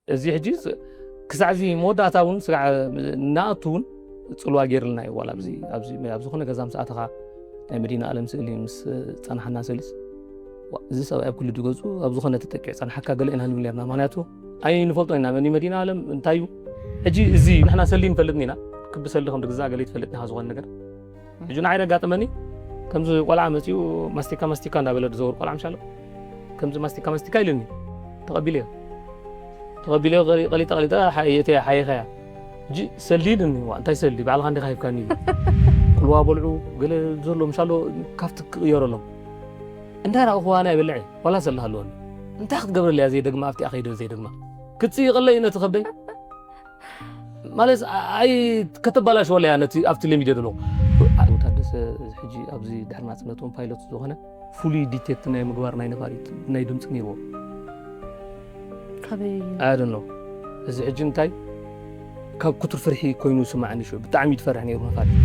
እዚ ሕጂ ስ- ክሳዕ እዚ መወዳእታ እውን ስጋዕ ንኣቱ እውን ፅልዋ ገይርልና እዩ። ዋላ ኣብዚ ኣብዚ ኣብ ዝኾነ ገዛ ምስ ኣተኻ ናይ መዲና ኣለም ስእሊ ምስ ጸናሕና ስእሊስ፣ "ዋ፣ እዚ ሰብኣይ ኣብ ኩሉ ድገጹ ኣብ ዝኾነ ተጠቂዑ ጸንሓካ ገለ ኢና ንብል ነርና። ምኽንያቱ ኣይንፈልጦ ኢና መን እዩ መዲና ኣለም እንታይ እዩ። ሕጂ እዚ ንሕና ሰሊ ንፈልጥን ኢና፣ ክቢ ሰሊ ከም ድግዛእ ገለ ይትፈልጥን ኢኻ ዝኾነ ነገር። ሕጂ ንዓይ ደጋጠመኒ፣ ከምዚ ቆልዓ መጺኡ ማስቲካ ማስቲካ እንዳበለ ዝዘውር ቆልዓ ምሻሎ ከምዚ ማስቲካ ማስቲካ ኢሉኒ፣ ተቐቢለዮ። ተቐቢለዮ፣ ቀሊ- ቀሊጠ ቀሊጠ ሓየ- እቲ ሓየኸያ። ሕጂ ሰሊ ኢሉኒ፣ ዋ፣ እንታይ ሰሊ? ባዕልኻ እንዲኻ ሂብካኒ ኢሉ። ቅልዋ በልዑ፣ ገለ ዘሎ ምሻሎ ካብቲ ክቕየረሎም። እንታይ ረኣኹዋ ናይ በልዐ፣ ዋላ ሰሊ ሃለወኒ። እንታይ ክትገብረለያ ዘይደግማ ኣብቲኣ ከይደ ዘይደግማ። ክትጽይቐለይ ነቲ ከብደይ። ማለት ኣይ ከተባላሽወለያ ነቲ ኣብቲ ለሚደ ዘሎ። ታደሰ ሕጂ ኣብዚ ድሕሪ ናጽነት እውን ፓይለት ዝኾነ ፍሉይ ዲቴክት ናይ ምግባር ናይ ነፋሪት ናይ ድምፂ ነይርዎ። ካበይ ኣደ ነው። እዚ ሕጂ እንታይ ካብ ክቱር ፍርሒ ኮይኑ ስማዕኒ ሽዑ ብጣዕሚ ትፈርሕ ነይሩ ነፋሪት።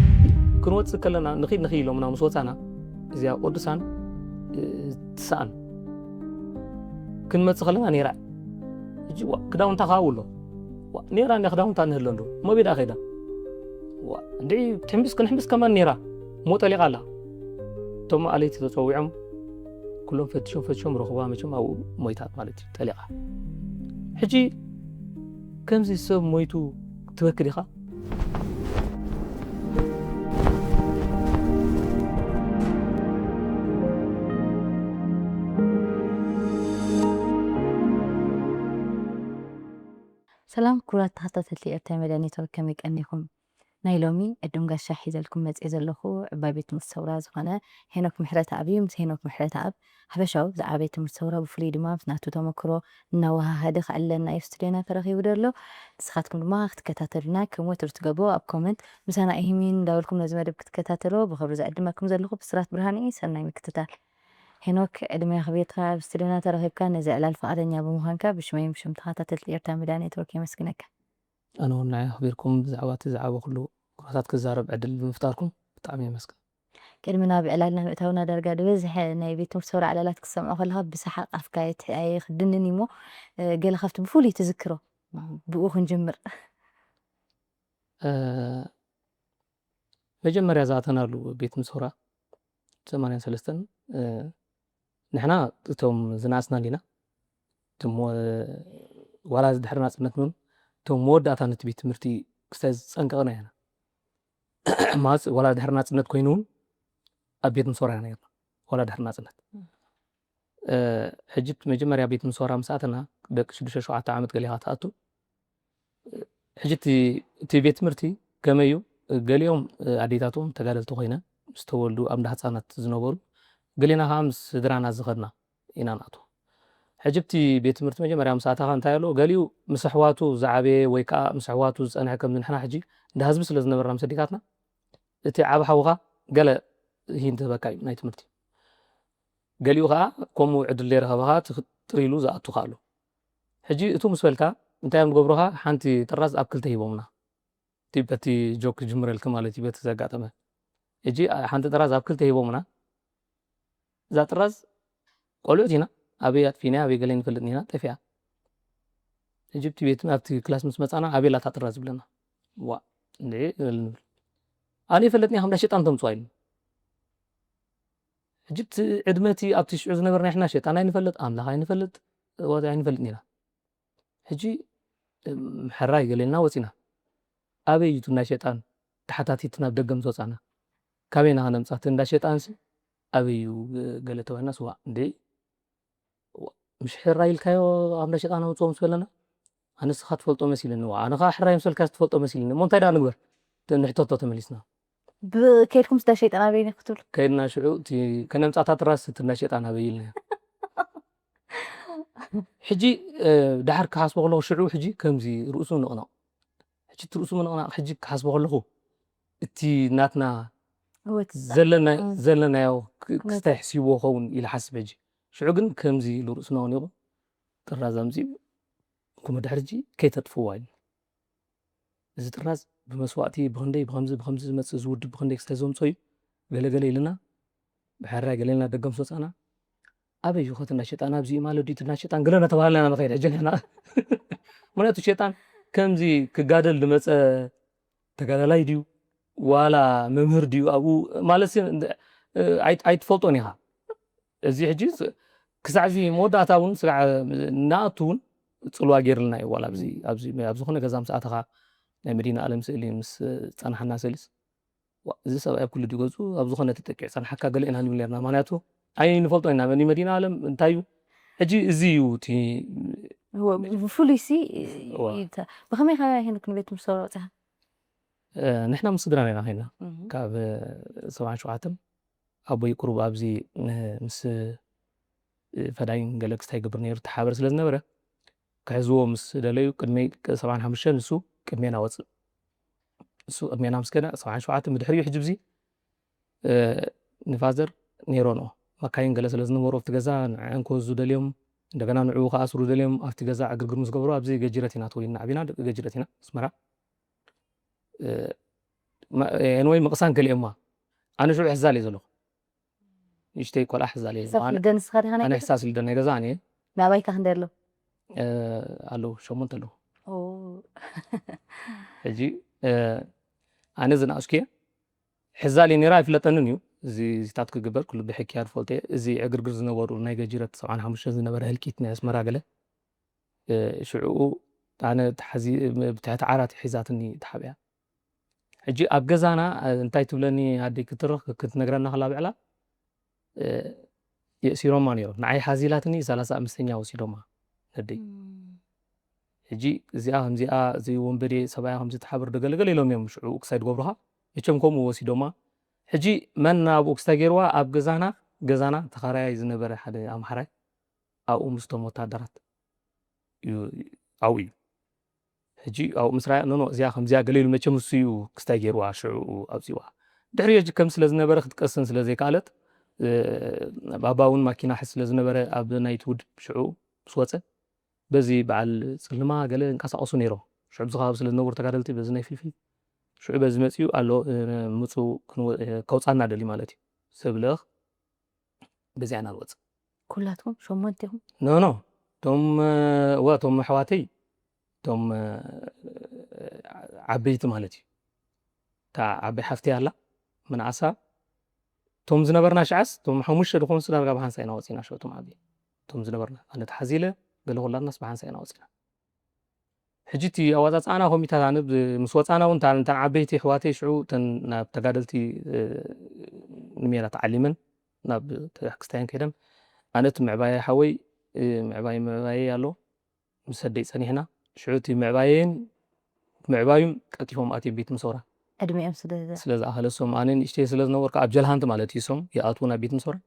ክንወፅእ ከለና ንኺድ ንኺድ ኢሎምና ምስ ወፃና እዚኣ ቅዱሳን እ፣ ትሰኣን ክንመፅእ ከለና ነይራ። ሕጂ ዋ ክዳውንታ ከዓ ውሎ ዋ ነይራ እንዳ ክዳውንታ ንህሎ እንዶ መቤዳ ከይዳ ዋ እንድዒ ትሕምብስ ክንሕምብስ ከማን ነይራ እሞ ጠሊቓ ኣላ። እቶም ኣለይቲ ተፀዊዖም ኩሎም ፈትሾም ፈትሾም ረኽባ መቸም ኣብኡ ሞይታት ማለት እዩ ጠሊቓ። ሕጂ ከምዚ ሰብ ሞይቱ ትበኪ ዲኻ? ሰላም ክቡራት ተኸታተልቲ ኤርትራ ሜድያ ኔትወርክ፣ ከመይ ቀኒኹም? ናይ ሎሚ ዕዱም ጋሻ ሒዘልኩም መፅየ ዘለኹ ዕባይ ቤት ትምህርቲ ሰውራ ዝኾነ ሄኖክ ምሕረተኣብ እዩ። ምስ ሄኖክ ምሕረተኣብ ሓፈሻዊ ብዛዕባ ቤት ትምህርቲ ሰውራ ብፍሉይ ድማ ምስ ናቱ ተመክሮ እናወሃሃደ ከዕልለና እዩ ስቱድዮና ተረኺቡ ዘሎ። ንስኻትኩም ድማ ክትከታተሉና ከም ወትሩ ትገብሮ ኣብ ኮመንት ምሳና ኢሂሚን እንዳበልኩም ነዚ መደብ ክትከታተሎ ብኽብሪ ዝዕድመኩም ዘለኹ ብስራት ብርሃን እዩ። ሰናይ ምክትታል። ሄኖክ ዕድመ ክብየትካ ኣብ ስቱድዮና ተረኺብካ ነዚ ዕላል ፍቓደኛ ብምዃንካ ብሽመይን ብሽም ተኸታተልቲ ኤርትራ ሚድያ ኔትወርክ የመስግነካ። ኣነ እውን ንዓይ ኣኽቢርኩም ብዛዕባ እቲ ዝዓበኹሉ ኩነታት ክዛረብ ዕድል ብምፍጣርኩም ብጣዕሚ የመስግን። ቅድሚ ናብ ዕላልና ምእታውና ዳርጋ ዝበዝሐ ናይ ቤት ትምህርቲ ሰውራ ዕላላት ክትሰምዖ ከለኻ ብሰሓቕ ኣፍካ የትሕያየ ክድንን እሞ ገለ ካብቲ ብፍሉይ ትዝክሮ ብኡ ክንጅምር። መጀመርያ ዝኣተናሉ ቤት ትምህርቲ ሰውራ ሰማንያን ሰለስተን ንሕና እቶም ዝነኣስና እንዲና ዋላ ድሕሪ ናፅነት ን እቶም መወዳእታ ነቲ ቤት ትምህርቲ ክስታይ ዝፀንቀቕና ኢና። ማፅ ዋላ ድሕሪ ናፅነት ኮይኑ እውን ኣብ ቤት ምሶራ ኢና ነርና ዋላ ድሕሪ ናፅነት። ሕጂ መጀመርያ ቤት ምሶራ ምስ ኣተና ደቂ ሽዱሽተ ሸውዓተ ዓመት ገሊኻ ትኣቱ። ሕጂ እቲ ቤት ትምህርቲ ከመይ እዩ? ገሊኦም ኣዴታቶም ተጋደልቲ ኮይነን ምስ ተወልዱ ኣብ እንዳ ህፃናት ዝነበሩ፣ ገሊና ከዓ ምስ ስድራና ዝኸድና ኢና ንኣትዎ። ሕጂ ኣብቲ ቤት ትምህርቲ መጀመርያ ምስ ኣተኻ እንታይ ኣሎ? ገሊኡ ምስ ኣሕዋቱ ዝዓበየ ወይ ከዓ ምስ ኣሕዋቱ ዝፀንሐ ከምዚ ንሕና ሕጂ እንዳ ህዝቢ ስለ ዝነበርና ምስ ኣዴታትና እቲ ዓብ ሓውኻ ገለ ሂንት ህበካ እዩ ናይ ትምህርቲ። ገሊኡ ከዓ ከምኡ ዕድል ዘይረኸበ ከዓ ትኽጥር ኢሉ ዝኣቱ ከዓ ኣሎ። ሕጂ እቱ ምስ በልካ እንታይ እዮም ዝገብሩኻ? ሓንቲ ጥራዝ ኣብ ክልተ ሂቦምና። እቲ በቲ ጆክ ክጅምረልኪ ማለት እዩ በቲ ዘጋጠመ። ሕጂ ሓንቲ ጥራዝ ኣብ ክልተ ሂቦምና። እዛ ጥራዝ ቆልዑት ኢና ኣበይ ኣጥፊና ኣበይ ገለ ንፈልጥ ኢና ጠፊኣ። ሕጂ ኣብቲ ቤት ኣብቲ ክላስ ምስ መፃና ኣበይ ኣላ እታ ጥራዝ ይብለና። ዋ እንዴ ንብል። ኣነ ይፈለጥኒ ከም ሸጣን ተምፅዋ ኢሉ። ሕጂ እቲ ዕድመ እቲ ኣብቲ ሽዑ ዝነበርና ንሕና ሸጣን ኣይንፈልጥ ኣምላኽ ኣይንፈልጥ ወ ኣይንፈልጥ ኢና። ሕጂ ሕራይ ገሌልና ወፂና። ኣበይ እዩ እቲ ናይ ሸጣን ተሓታቲት ናብ ደገ ምስ ወፃና ካበይና ከነምፃ እቲ እንዳ ሸጣንሲ ኣበይ እዩ? ገለ ተባሂልና ስዋ እንዴ ምሽ ሕራይ ኢልካዮ ኣብ እንዳ ሸጣን ኣምፅኦ ምስ በለና ኣነስኻ ትፈልጦ መሲልኒ ዋ ኣነ ከዓ ሕራይ ምስ በልካ ትፈልጦ መሲልኒ እሞ እንታይ ደኣ ንግበር ንሕተቶ ተመሊስና። ከይድኩም ስዳ ሸይጣን ኣበይኒ ክትብሉ ከይድና ሽዑ ከነምፃታ ትራስ እቲ እንዳ ሸጣን ኣበይ ኢልና ሕጂ ድሓር ክሓስቦ ከለኹ ሽዑ ሕጂ ከምዚ ርእሱ ንቕነቕ ሕጂ እቲ ርእሱ ምንቕናቕ ሕጂ ክሓስቦ ከለኹ እቲ ናትና ዘለናዮ ክስታይ ሕስይዎ ኸውን ኢለ ሓስብ ሕጂ ሽዑ ግን ከምዚ ኢሉ ርእሱ ነቕኒቑ ጥራዝ ኣምፂኡ እንኩ መድሕር ሕጂ ከይተጥፍዋ ኢሉ እዚ ጥራዝ ብመስዋእቲ ብክንደይ ብከምዚ ብከምዚ ዝመፅእ ዝውድብ ብክንደይ ክስታይ ዘምፆ እዩ ገለገለ ኢልና ብሕራይ ገለ ኢልና ደገም ስወፃና ኣበይ እዩ ከት እንዳሸጣን ኣብዚ እዩ ማለት ድዩ እቲ እንዳሸጣን ገለ እናተባሃልና ኢና ንኸይድ ሕጂ ንሕና ምክንያቱ ሸጣን ከምዚ ክጋደል ዝመፀ ተጋዳላይ ድዩ ዋላ መምህር ድዩ ኣብኡ ማለት ሲ- እንደ- እ፣ ኣይ- ኣይትፈልጦን ኢኻ። እዚ ሕጂ ስ- ክሳዕ እዚ መወዳእታ እውን ስጋዕ ናቱ እውን ፅልዋ ገይርልና እዩ። ዋላ ኣብዚ ኣብዚ ኣብ ዝኾነ ገዛ ምስ ኣተኻ ናይ መዲና ኣለም ስእሊ ምስ ፀናሕና ስእሊስ ዋ፣ እዚ ሰብኣይ ኣብ ኩሉ ድዩ ገፁ ኣብ ዝኾነ ተጠቂዑ ፀናሓካ ገለ ኢና ንብል ነርና። ምክንያቱ ኣይንፈልጦ ኢና መን እዩ መዲና ኣለም እንታይ እዩ። ሕጂ እዚ እዩ እቲ እወ፣ ብፍሉይ ሲ እዋ። ይተ- ብኸመይ ከ ሄኖክ ንቤት ምስ ወፅኻ? እ፣ ንሕና ምስ ስድራና ኢና ኸይና ካብ ሰብዓን ሸውዓተን ኣቦይ ቁሩብ ኣብዚ እ፣ ምስ እ፣ ፈዳይን ገለ ክስታይ ይገብር ነይሩ ተሓበር ስለ ዝነበረ ክሕዝዎ ምስ ደለዩ ቅድሚ ሰብዓን ሓሙሽተን ንሱ ቅድሜና ወፅእ። እሱ ቅድሜና ምስ ከደ ሰብዓን ሸውዓተን ብድሕሪኡ ሕጂ ብዚ እ፣ ንፋዘር ነይሮኖ መካይን ገለ ስለ ዝነበሩ ኣብቲ ገዛ ንዕን ክወዙ ደልዮም እንደገና ንዕኡ ከኣስሩ ደልዮም ኣብቲ ገዛ ዕግርግር ምስ ገብሩ ኣብዚ ገጅረት ኢና ተወሊድና ዓቢና ደቂ ገጅረት ኢና ኣስመራ። እ፣ ማ- ኤንወይ ምቕሳን ከሊኦማ ኣነ ሽዑ ሕዛል እየ ዘለኹ። ንእሽተይ ቆልዓ ሕዛል እየ ዘለኹ። ሕሳስ ኣነ- ልደን ንስኻ ዲኻ ናይ ኣነ ገዛ? ሕሳስ ልደን ናይ ገዛ ኣነ እየ። ናባይ ከ ክንደይ ኣሎ? እ፣ ኣለዉ ሸሞንተ ኣለዉ። ኦ፣ ሕጂ እ፣ ኣነ ዝንኣስኩ እየ። ሕዛል እየ ነይራ ኣይፍለጠንን እዩ። እዚ እዚታት ክግበር ኩሉ ብሕክያ ዝፈልጦ እየ። እዚ ዕግርግር ዝነበሩ ናይ ገጅረት ሰብዓን ሓሙሽተን ዝነበረ ህልቂት ናይ ኣስመራ ገለ እ፣ ሽዕኡ ኣነ ተሓዚ ብትሕቲ ዓራት ሒዛትኒ ተሓቢኣ። ሕጂ ኣብ ገዛና እ፣ እንታይ ትብለኒ ኣደይ ክትርኽ ክትነግረና ከላ ብዕላ እ፣ የእሲሮማ ነይሮም። ንዓይ ሓዚላትኒ ሰላሳ ኣምስተኛ ወሲዶማ ነደይ። ሕጂ እዚኣ ከምዚኣ እዚ ወንበዴ ሰብኣያ ከምዚ ተሓብር ደገለገለ ኢሎም እዮም ሽዑ ክሳይ ድገብሩኻ። መቸም ከምኡ ወሲዶማ። ሕጂ መን ኣብኡ ክስታይ ገይርዋ ኣብ ገዛና ገዛና ተኻራያይ ዝነበረ ሓደ ኣምሓራይ ኣብኡ ምስቶም ወታደራት እዩ ኣብኡ እዩ። ሕጂ ኣብኡ ምስ ረኣያ ኖኖ እዚኣ ከምዚኣ ገለ ኢሉ መቸም እሱ እዩ ክስታይ ገይርዋ ሽዑ ኣብፅዋ። ድሕሪ ሕጂ ከም ስለ ዝነበረ ክትቀስን ስለ ዘይከኣለት እ፣ ባባ እውን ማኪና ሕዝ ስለ ዝነበረ ኣብ ናይቲ ውድብ ሽዑ ምስ ወፀ በዚ በዓል ፅልማ ገለ እንቀሳቀሱ ነይሮም። ሽዑ ኣብዚ ከባቢ ስለ ዝነበሩ ተጋደልቲ በዚ ናይ ፊልፊ ሽዑ በዚ መፅኡ ኣሎ እ፣ ምፁ ክንወ- እ፣ ከውፃና ደሊ ማለት እዩ። ሰብ ልእኽ በዚኣ ኢና ንወፅእ። ኩላትኩም ሸሞንተ ኢኹም? ኖ ኖ እቶም እወ እቶም ኣሕዋተይ እቶም እ፣ ዓበይቲ ማለት እዩ። እታ ዓባይ ሓፍተይ ኣላ ምንኣሳ እቶም ዝነበርና ሽዓስ እቶም ሓሙሽተ ዝኾኑ ዳርጋ ብሓንሳ ኢና ወፂና ሽዑ እቶም ዓብይ እቶም ዝነበርና ኣነ ተሓዚለ ገለ ኩላትናስ ብሓንሳ ኢና ወፂና። ሕጂ እቲ ኣወፃፅኣና ኮሚታት ኣነ ብ- ምስ ወፃና እውን እታ- እተን ዓበይቲ ኣሕዋተይ ሽዑ እተን ናብ ተጋደልቲ እ፣ ንሜዳ ተዓሊመን ናብ ክስታየን ከይደን ኣነ እቲ ምዕባየ ሓወይ እ፣ ምዕባይ ምዕባየ ኣሎ ምስ ኣደይ ፀኒሕና ሽዑ እቲ ምዕባየን ምዕባዩን ቀልጢፎም ኣትዮም ቤት ምሰውራ ዕድሜኦም ስለ ስለ ዝኣኸለ እሶም ኣነ ንእሽተይ ስለ ዝነበርኩ ኣብ ጀልሃንቲ ማለት እዩ እሶም ይኣትዉ ናብ ቤት ምሰውራ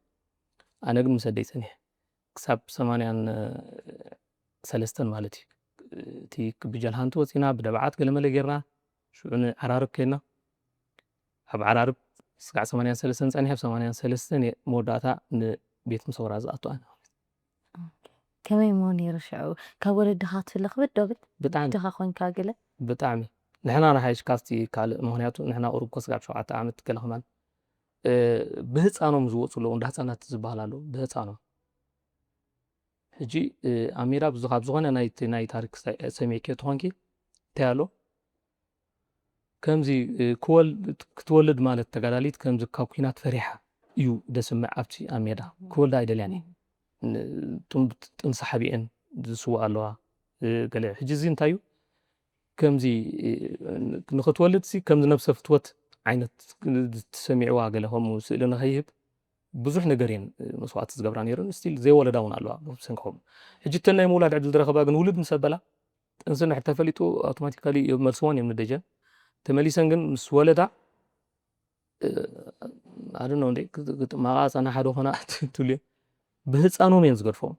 ኣነ ግን ምስ ኣደይ ፀኒሐ ክሳብ ሰማንያን ሰለስተን ማለት እዩ እቲ ብጀልሃንቲ ወፂና ብደብዓት ገለመለ ጌርና ሽዑ ንዓራርብ ከይና ኣብ ዓራርብ ስጋዕ ሰማንያን ሰለስተን ፀኒሐ ኣብ ሰማንያን ሰለስተን እየ መወዳእታ ንቤት ምሰውራ ዝኣቱ ኣነ ከመይ እሞ ነይሩ ሽዑ? ካብ ወለድኻ ትፍለ ክብድ ዶብል ብጣዕሚ ድኻ ኮንካ ገለ ብጣዕሚ ንሕና ንሓይሽ ካብቲ ካልእ ምክንያቱ ንሕና ቁሩብ ኮስጋብ ሸውዓተ ዓመት ገለ ከማን እ፣ ብህፃኖም ዝወፁ ኣለዉ እንዳ ህፃናት ዝበሃል ኣለዉ ብህፃኖም ሕጂ እ፣ ኣብ ሜዳ ብዙ ካብ ዝኾነ ናይ ናይ ታሪክ ሰሚዕኪ ተኾንኪ እንታይ ኣሎ ከምዚ እ፣ ክወል- ክትወልድ ማለት ተጋዳሊት ከምዚ ካብ ኩናት ፈሪሓ እዩ ደስምዕ ኣብቲ ኣብ ሜዳ ክወልዳ ኣይደልያን እየ ን- እቶም ጥንሲ ሓቢአን ዝስዋ ኣለዋ እ፣ ገለ ሕጂ እዚ እንታይ እዩ ከምዚ እ፣ ንክትወልድ ሲ ከምዚ ነብሰ ፍትወት ዓይነት ተሰሚዕዋ ገለ ከምኡ ስእሊ ንኸይህብ ብዙሕ ነገር እየን እ፣ መስዋዕቲ ዝገብራ ነይረን ስቲል ዘይወለዳ እውን ኣለዋ ብሰንኪ ከምኡ ሕጂ እተን ናይ ምውላድ ዕድል ዝረኸባ ግን ውልድ ምስ ኣበላ ጥንሲ እንድሕር ተፈሊጡ ኣውቶማቲካሊ መልስወን እዮም ንደጀን ተመሊሰን ግን ምስ ወለዳ ኣድኖ እንደ ግጥማቃ ፀናሓ ዶ ኾና ትብሉ ብህፃኖም እየን ዝገድፎም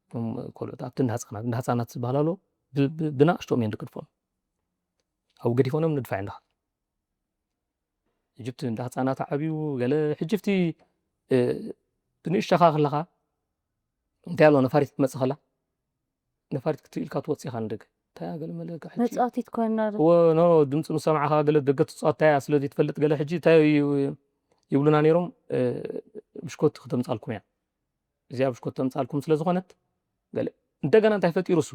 እቶም ኮልኦት ኣብቲ እንዳ ህፃናት እንዳ ህፃናት ዝበሃል ኣሎ ብ- ብ- ብናእሽቶም እየን ዝገድፎም ኣብኡ ገዲፎኖም ንድፋዕ እንዳ ሕጅብቲ እንዳ ህፃናት ዓብዩ ገለ ሕጅብቲ እ፣ ብንእሽተኻ ከለኻ እንታይ ኣሎ ነፋሪት ክትመፅእ ከላ ነፋሪት ክትርኢ ኢልካ ትወፅእ ኢኻ ንደገ እንታይ እያ ገለ መለ ሕጂ መፃወቲት ኮይና ዶ? እወ ኖ ድምፂ ምስ ሰማዕኻ ገለ ደገ ትፃወት እንታይ እያ ስለዚ ትፈልጥ ገለ ሕጂ እንታይ እዩ ይብሉና ነይሮም እ፣ ብሽኮት ክተምፃልኩም እያ እዚኣ ብሽኮት ተምፃልኩም ስለ ዝኾነት ገለ እንደገና እንታይ ፈጢሩ እሱ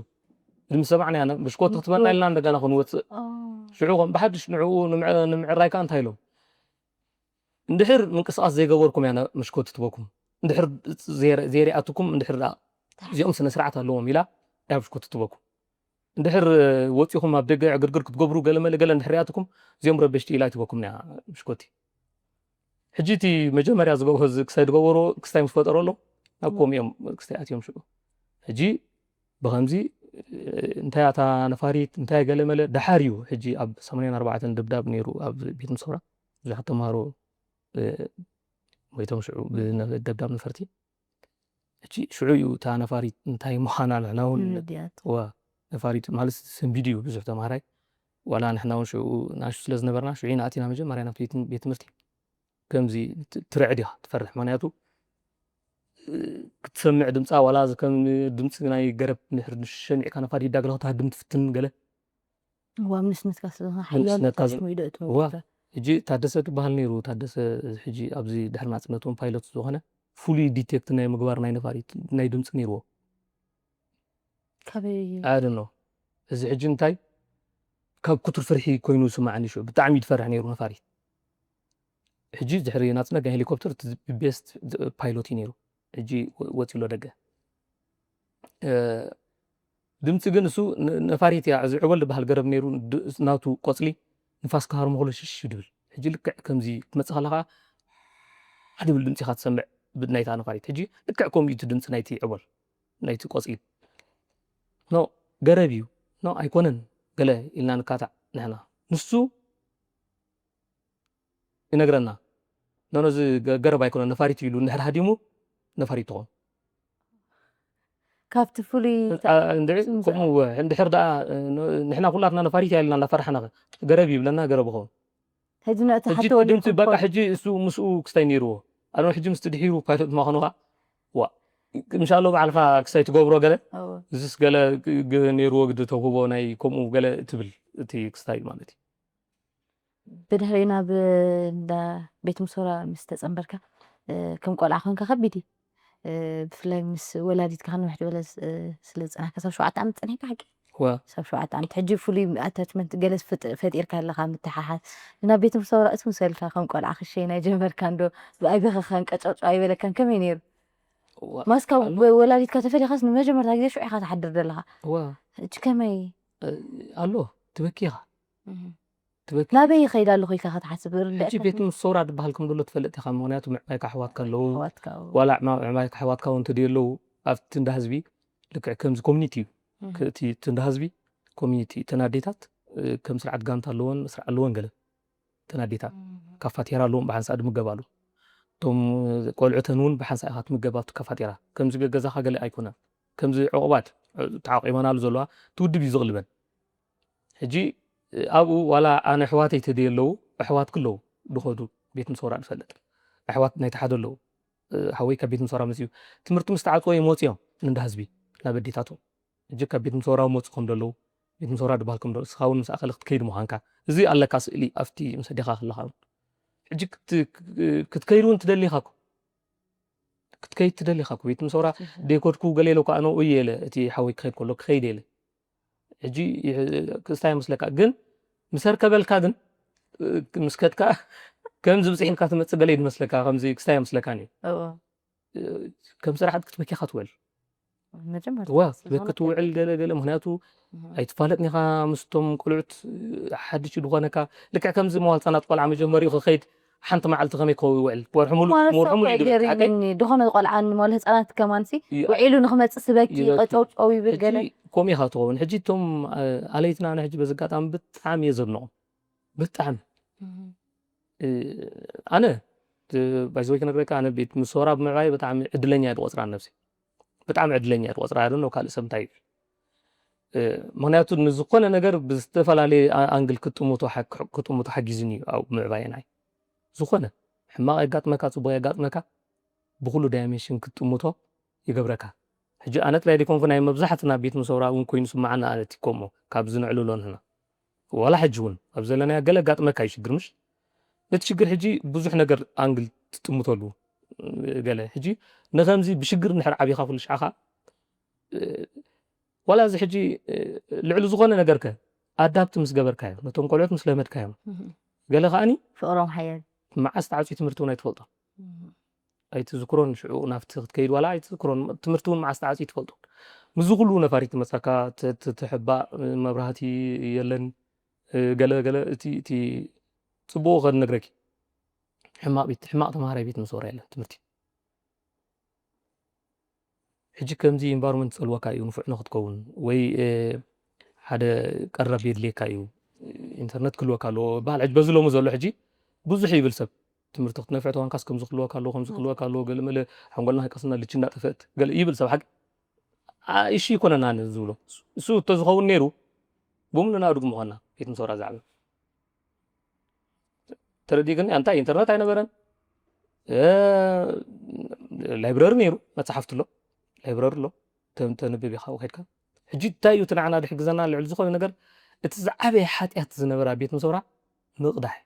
ድምፂ ሰማዕና ኢና፣ ብሽኮት ክትበና ኢልና እንደገና ክንወፅእ። ሽዑ ከም ብሓድሽ ንዕኡ ንምዕ-፣ ንምዕራይ ከዓ እንታይ ኢሎም? እንድሕር ምንቅስቃስ ዘይገበርኩም እያ መሽኮት ትበኩም። እንድሕር ዘይረ-፣ ዘይሪኣትኩም፣ እንድሕር ደኣ እዚኦም ስነ ስርዓት ኣለዎም ኢላ እያ ብሽኮት ትበኩም። እንድሕር ወፂኹም ኣብ ደገ ዕግርግር ክትገብሩ ገለ መለ ገለ እንድሕር ሪኣትኩም፣ እዚኦም ረበሽቲ ኢላ ትበኩም እያ ብሽኮቲ። ሕጂ እቲ መጀመርያ ዝገበ-፣ ክስታይ ዝገበሮ፣ ክስታይ ምስ ፈጠረሎም፣ ናብ ኮም እዮም ክስታይ ኣትዮም ሽዑ። ሕጂ ብኸምዚ፣ እ፣ እንታይ ኣታ ነፋሪት፣ እንታይ ገለ መለ፣ ደሓር እዩ። ሕጂ ኣብ ሰማንያን ኣርባዕተን ደብዳብ ነይሩ ኣብ ቤት ምሶራ። ብዙሓት ተምሃሮ፣ እ፣ ሞይቶም ሽዑ ብደብዳብ ነፈርቲ። ሕጂ ሽዑ እዩ እታ ነፋሪት እንታይ ምዃና ንሕና እውን፣ ንምድያት። ዋ፣ ነፋሪት ማለት ሰንቢድ እዩ ብዙሕ ተምሃራይ። ዋላ ንሕና እውን ሽዑ ናሹ ስለ ዝነበርና፣ ሽዑ ኢና ኣቲና መጀመርያ ናብቲ ቤት፣ ቤት ትምህርቲ። ከምዚ ት-፣ ትርዕድ ኢኻ፣ ትፈርሕ። ምኽንያቱ፣ እ፣ ክትሰምዕ ድምፃ፣ ዋላ እዚ ከም ድምፂ ናይ ገረብ ንድሕር ሰሚዕካ ነፋሪት ዳግላ ክትሃድም ትፍትን ገለ። እዋ፣ ምስነትካ ስለ ዝኾነ፣ ሓያል ንስነትካ ዝ-፣ ተሽሙ ኢዶ እትመውት ዋ፣ እታ። ሕጂ ታደሰ ትበሃል ነይሩ። ታደሰ ሕጂ ኣብዚ ድሕሪ ናጽነት እውን ፓይሎት ዝኾነ ፍሉይ ዲቴክት ናይ ምግባር ናይ ነፋሪት ናይ ድምፂ ነይርዎ። ካበይ? I don't know። እዚ ሕጂ እንታይ ካብ ክቱር ፍርሒ ኮይኑ ይስማዓኒ ሽዑ። ብጣዕሚ እዩ ዝፈርሕ ነይሩ ነፋሪት። ሕጂ ድሕሪ ናጽነት ናይ ሄሊኮፕተር እቲ ቤስት ፓይሎት እዩ ነይሩ። ሕጂ ወ-፣ ወፂ ኣሎ ደገ። እ፣ ድምፂ ግን እሱ ን-፣ ነፋሪት እያ። እዚ ዕወል ዝበሃል ገረብ ነይሩ፣ ድ-፣ ናቱ ቆፅሊ ንፋስ ክሃርሞ ከሎ ሽሽ ድብል። ሕጂ ልክዕ ከምዚ ክትመፅእ ከለኻ ሓደ ድብል ድምፂ ኢኻ ትሰምዕ ብ-፣ ናይታ ነፋሪት። ሕጂ ልክዕ ከምኡ እዩ እቲ ድምፂ ናይቲ ዕወል፣ ናይቲ ቆፅሊ። ኖ፣ ገረብ እዩ። ኖ፣ ኣይኮነን፣ ገለ ኢልና ንካታዕ ንሕና። ንሱ ይነግረና። ኖ፣ ኖ፣ እዚ ገ-፣ ገረብ ኣይኮነን፣ ነፋሪት እዩ ኢሉ እንድሕር ሃዲሙ፣ ነፋሪት ትኾን። ካብቲ ፍሉይ አ-፣ እንድዒ፣ ስም ከምኡ እወ፣ እንድሕር ደኣ፣ እ፣ ን-፣ ንሕና ኩላትና ነፋሪት እያ ኢልና እንዳፈራሕና፣ ገረብ እዩ ይብለና፣ ገረብ ይኸውን። ሕጂ ነቲ ሕጂ ሓቲ ወዲኹም ድምፂ በቃ ትኾኑ። ሕጂ እሱ ምስኡ ክስታይ ነይርዎ። ኣነ ሕጂ ምስቲ ድሒሩ ፓይሎት ምዃኑ ኸዓ፣ ዋ፣ ምሻሎ ባዕልኻ ክስታይ ትገብሮ ገለ፣ እወ። እዚስ ገለ ግ-፣ ግ-፣ ነይርዎ ግዲ ተውህቦ ናይ ከምኡ ገለ ትብል እቲ ክስታይ ማለት እዩ። ብድሕሪኡ ናብ እንዳ ቤት ምሶራ ምስ ተጸንበርካ፣ እ፣ ከም ቆልዓ ኮንካ ከቢድ እዩ። እ፣ ብፍላይ ምስ ወላዲትካ ከነውሕ ዝበለ ስ-፣ እ፣ ስለ ዝጸናሕካ፣ ክሳብ ሸውዓተ ዓመት ጸኒሕካ ሓቂ? እወ። ክሳብ ሸውዓተ ዓመት። ሕጂ ፍሉይ ኣታችመንት ገለ ፍጥ-፣ ፈጢርካ ኣለኻ ምትሓሓዝ። ናብ ቤት ምሶራ እቱ ምስ በልካ ከም ቆልዓ ክሸይና ይጀመርካ እንዶ፣ ብኣይ በኸኻን ቀጨውጨው ኣይበለካን፣ ከመይ ነይሩ? እወ። ማስካ ኣሎ። ወ-፣ ወላዲትካ ተፈሊኻስ ንመጀመርታ ግዜ ሽዑ ኢኻ ትሓድር ዘለኻ። እወ። ሕጂ ከመይ? እ፣ ኣሎ፣ ትበኪ ኢኻ። እህ። ትበኪ። ናበይ ይኸይድ ኣለኹ ኢልካ ክትሓስብ ርድእ ሕጂ ኣይኮነን። ቤት ምሶራ ዝበሃል ከም ዘሎ ትፈልጥ ኢኻ፣ ምኽንያቱ ምዕባይካ ኣሕዋትካ ኣለዉ። ኣሕዋትካ፣ ኣዎ። ዋላ ዕማ-፣ ምዕባይካ ኣሕዋትካ እውን እንተደየለዉ፣ ኣብቲ እንዳ ህዝቢ ልክዕ ከምዚ ኮሚኒቲ እዩ። እህ። ክ-፣ እቲ፣ እቲ እንዳ ህዝቢ ኮሚኒቲ፣ እተን ኣዴታት፣ እ፣ ከም ስርዓት ጋንታ ኣለወን፣ ስርዓት ኣለወን ገለ። እተን ኣዴታት እህ። ካፋቴራ ኣለወን፣ ብሓንሳእ ድምገባሉ። እቶም ቆልዑተን እውን ብሓንሳእ ኢኻ ትምገብ ኣብቲ ካፋቴራ። ከምዚ ገ-፣ ገዛኻ ገለ ኣይኮነን። ከምዚ ዕቑባት፣ እ፣ ተዓቂበናሉ ዘለዋ፣ እቲ ውድብ እዩ ዝቕልበን። ሕጂ፣ እ፣ ኣብኡ ዋላ ኣነ ኣሕዋተይ ተደየለዉ፣ ኣሕዋትኪ ኣለዉ፣ ድኸዱ፣ ቤት ምሶራ ንፈልጥ። ኣሕዋት ናይቲ ሓደ ኣለዉ። እ፣ ሓወይ ካብ ቤት ምሶራ መጺኡ። ትምህርቲ ምስ ተዓጽወ እዮም ወጺኦም፣ ንእንዳ ህዝቢ፣ ናብ ኣዴታቶም። ሕጂ ካብ ቤት ምሶራ መጹ ከም ዘለዉ፣ ቤት ምሶራ ድበሃል ከም ዘለዉ፣ እስኻ እውን ምስ ኣኸለ ክትከይድ ምዃንካ። እዚ ኣለካ ስእሊ ኣብቲ ምስ ኣዴኻ ከለኻ እውን። ሕጂ ክት-፣ ክትከይድ እውን ትደሊ ኢኻ እኮ። ክትከይድ ትደሊ ኢኻ እኮ። ቤት ምሶራ እሺ። ደይኮድኩ ገለ ኢለ እኮ ኣነ ኡይ ኢለ፣ እቲ ሓወይ ክኸይድ ከሎ ክኸይድ ኢለ። ሕጂ ይሕ-፣ ክስታይ ይመስለካ። ግን ምስ ኣርከበልካ ግን፣ እ፣ ምስ ከድካ ከምዚ ብፅሕ ኢልካ ትመፅእ ገለ እዩ ዝመስለካ፣ ከምዚ ክስታይ ኣይመስለካን እዩ። እዎ። እ፣ ከም ስራሕ ክትበኪኻ ትውዕል። መጀመርታ እዋ፣ ስለ ትበኪ ዝኾነ ትውዕል ገለ ገለ፣ ምኽንያቱ እህ። ኣይትፋለጥን ኢኻ ምስቶም ቆልዑት፣ እ፣ ሓድሽ ዝኾነካ። ልክዕ ከምዚ መዋል ህፃናት ቆልዓ መጀመሪኡ ክኸይድ ሓንቲ መዓልቲ ከመይ ክኸውን ይውዕል? ወርሒ ሙሉእ፣ ማለት ወርሒ እኮ ሙሉእ እዩ ዝብል፣ ሓቀይ? ገሪሙኒ። ዝኾነ ቆልዓ ንመዋል ህፃናት ከማንሲ ይ-፣ ውዒሉ ንኽመፅእ ስበኪ፣ ይበኪ። ቀጨውጨው ይብል ሕጂ ገለ። ከምኡ ኢኻ ትኸውን። ሕጂ እቶም፣ እ፣ ኣለይትና ኣነ ሕጂ በዚ ኣጋጣሚ ብጣዕሚ እየ ዘድንቖም። ብጣዕሚ። እህ። እ፣ ኣነ፣ እ፣ ባይዘወይ ክነግረካ፣ ኣነ ቤት ምሶራ ብምዕባይ ብጣዕሚ ዕድለኛ እየ ዝቆፅራ ነብሲ። ብጣዕሚ ዕድለኛ እየ ዝቆፅራ። I don't know ካልእ ሰብ እንታይ ይብል። እ፣ ምኽንያቱ ንዝኾነ ነገር ብዝተፈላለየ ኣ-፣ ኣንግል ክትጥምቶ ሓ-፣ ክትጥምቶ ሓጊዙኒ እዩ ኣብ ምዕባየ ናይ። ዝኾነ ሕማቕ የጋጥመካ፣ ጽቡቕ የጋጥመካ፣ ብኹሉ ዳይሜንሽን ክትጥምቶ ይገብረካ። ሕጂ ኣነ ጥራይ ዘይኮንኩ ናይ መብዛሕትና ቤት ምሶራ እውን ኮይኑ ስምዓና ኣነ እቲ ከምኡ ካብ ዝንዕልሎ ንሕና። ዋላ ሕጂ እውን ኣብ ዘለናዮ ገለ ኣጋጥመካ እዩ ሽግር ምሽ? ነቲ ሽግር ሕጂ ብዙሕ ነገር ኣንግል ትጥምተሉ ገለ። ሕጂ ንኸምዚ ብሽግር እንድሕር ዓቢኻ ኩሉ ሻዕኻ፣ እ፣ ዋላ እዚ ሕጂ ልዕሊ ዝኾነ ነገርከ ኣዳፕት ምስ ገበርካዮ ነቶም ቆልዑት ምስ ለመድካዮም ገለ ከዓኒ ፍቕሮም ሓያል መዓስ ተዓፅዩ ትምህርቲ እውን ኣይትፈልጦ ኣይትዝክሮን ሽዑ ናብቲ ክትከይድ ዋላ ኣይትዝክሮን ትምህርቲ እውን መዓስ ተዓፅዩ ትፈልጦ ምዚ ኩሉ ነፋሪት መፃካ ትሕባእ መብራህቲ የለን ገለ ገለ እቲ እቲ ፅቡቅ ከድነግረኪ ሕማቅ ቤት ሕማቅ ተማሃራይ ቤት መሰወራ የለን ትምህርቲ ሕጂ ከምዚ ኢንቫይሮንመንት ዝጸልወካ እዩ ንፉዕ ንክትከውን ወይ ሓደ ቀረብ የድልየካ እዩ ኢንተርነት ክህልወካ ኣለዎ በሃል ሕጂ በዚ ሎሚ ዘሎ ሕጂ ብዙሕ ይብል ሰብ ትምህርቲ ክትነፍዕ ተኮንካስ ከምዚ ክህልወካ ኣለዎ ከምዚ ክህልወካ ኣለዎ ገለመለ ሓንጎልና ከይቀስና ልቺ እንዳጠፈእት ገለ ይብል ሰብ ሓቂ እሺ ይኮነና ዝብሎ እሱ እተዝኸውን ነይሩ ብምሉና ድግ ምኾና ቤት ምሰውራ ዛዕባ ተረዲእክኒ ኣንታ ኢንተርነት ኣይነበረን ላይብረሪ ነይሩ መፅሓፍቲ ኣሎ ላይብረሪ ኣሎ ተንብብ ኢኻ ከድካ ሕጂ እንታይ እዩ እቲ ንዓና ድሕግዘና ልዕሊ ዝኾነ ነገር እቲ ዝዓበየ ሓጢኣት ዝነበረ ኣብ ቤት ምሰውራ ምቕዳሕ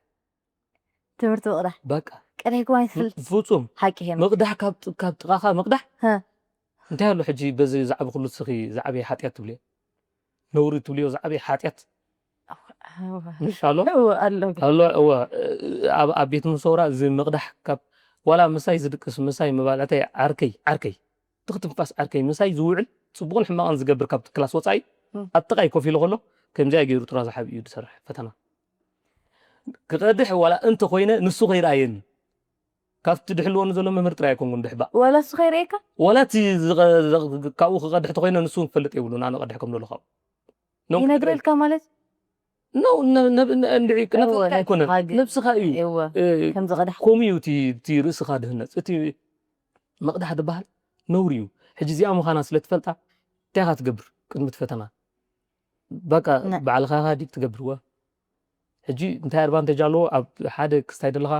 ትምህርቲ ምቕዳሕ በቃ ቀዲሕኩም ኣይትፈልጥ ፍፁም ሓቂ ሄ ምቕዳሕ ካብ ጥቃኻ ምቕዳሕ ሀ። እንታይ ኣሎ ሕጂ በዚ ዝዓቢ ኩሉ ስኺ ዝዓበየ ሓጢኣት ትብልዮ ነውሪ ትብልዮ ዝዓበየ ሓጢኣት ምሽ ኣሎ ኣሎ ኣሎ እወ ኣብ ኣብ ቤት ምሰውራ እዚ ምቕዳሕ ካብ ዋላ ምሳይ ዝድቅስ ምሳይ መባልዕተይ ዓርከይ ዓርከይ ትኽትንፋስ ዓርከይ ምሳይ ዝውዕል ፅቡቕን ሕማቕን ዝገብር ካብ ክላስ ወፃኢ ኣብ ጥቓይ ኮፍ ኢሉ ከሎ ከምዚኣ ገይሩ ጥራዙ ሓቢኡ ዝሰርሕ ፈተና ክቐድሕ ዋላ እንተኮይነ ንሱ ከይረኣየኒ ካብቲ ድሕልወኒ ዘሎ መምህር ጥራይ ኣይኮንኩን ድሕባእ ወላ እሱ ከይርእየካ ዋላ እቲ ካብኡ ክቐድሕ ተኮይነ ንሱ ክፈልጥ የብሉን ኣነ ቀድሕ ከም ዘሎ ካብኡ ይነግረልካ ማለት no ነብስካ ኣይኮነን ነብስካ እዩ ከምዚ ቀዳሕ ከምኡ እዩ እቲ ርእስኻ ድህነፅ እቲ መቕዳሕ ዝበሃል ነውሪ እዩ ሕጂ እዚኣ ምዃና ስለ ትፈልጣ እንታይ ኢኻ ትገብር ቅድሚ እቲ ፈተና በቃ ባዕልኻ ኢኻ ዲክ ትገብርዎ ሕጂ እንታይ ኣድቫንቴጅ ኣለዎ ኣብ ሓደ ክስታይ ዘለኻ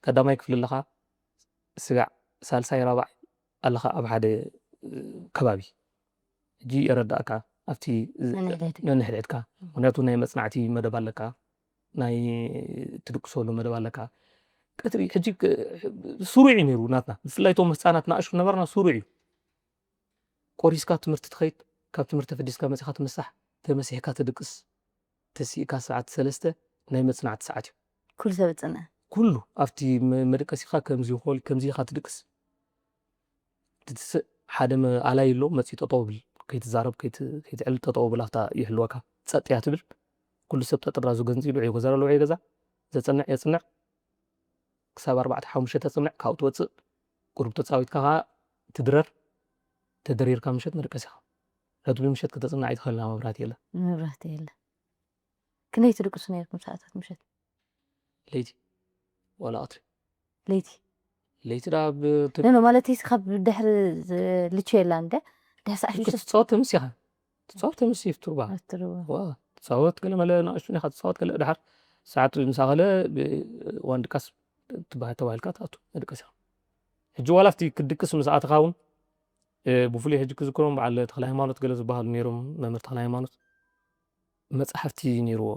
ቀዳማይ ክፍሊ ኣለኻ ስጋዕ ሳልሳይ ራባዕ ኣለኻ ኣብ ሓደ ከባቢ ሕጂ የረዳእካ ኣብቲ ነንሕድሕድካ ምክንያቱ ናይ መፅናዕቲ መደብ ኣለካ ናይ ትድቅሰሉ መደብ ኣለካ ቀትሪ ሕጂ ስሩዕ እዩ ነይሩ ናትና ብፍላይ ቶም ህፃናት ንኣሽቱ ነበርና ስሩዕ እዩ ቆሪስካ ትምህርቲ ትኸይድ ካብ ትምህርቲ ተፈዲስካ መፂኻ ትምሳሕ ተመሲሕካ ትድቅስ ተሲእካ ሰዓት ሰለስተ ናይ መፅናዕቲ ሰዓት እዩ ኩሉ ሰብ ፅነ ኩሉ ኣብቲ መደቀሲኻ ከምዚ ይኾል ከምዚ ኢኻ ትድቅስ ትትስእ ሓደ ኣላይ ኣሎ መፂ ጠጠው ብል ከይትዛረብ ከይትዕል ጠጠው ብል ኣብታ ይሕልወካ ፀጥ እያ ትብል ኩሉ ሰብ ጠጥራዙ ገንፂሉ ዕዮ ገዛ ኣለዎ ዕዮ ገዛ ዘፅንዕ የፅንዕ ክሳብ ኣርባዕተ ሓሙሽተ ተፅንዕ ካብኡ ትወፅእ ቁሩብ ተፃዊትካ ከዓ ትድረር ተደሪርካ ምሸት መደቀሲኻ ረትቢ ምሸት ከተፅንዕ ኣይትኽእልና መብራት የለ መብራት የለ ክንደይ ትድቅሱ ነርኩም ሰዓታት ምሸት ለይቲ ዋላ ቀትሪ ለይቲ ለይቲ ዳ ብ- ት- ኖ ማለት ካብ ድሕሪ ልቹ የላ እንደ ድሕሪ ሰዓት ሽዱሽተ ትፃወት ተምስ ኢኻ ትፃወት ተምስ ይፍትርባ ኣትርዋ ዋ ትፃወት ገለ መለ ንኣሽቱን ኢኻ ትፃወት ገለ ድሓር ሰዓት ምሳኸለ ዋንድቃስ ትበሃል ተባሂልካ ትኣቱ መድቀስ ኢኻ ሕጂ ዋላ ኣብቲ ክድቅስ ምስ ኣተኻ እውን ብፍሉይ ሕጂ ክዝክሮም በዓል ተክለ ሃይማኖት ገለ ዝበሃሉ ነይሮም መምህር ተክለ ሃይማኖት መፅሓፍቲ ነይርዎ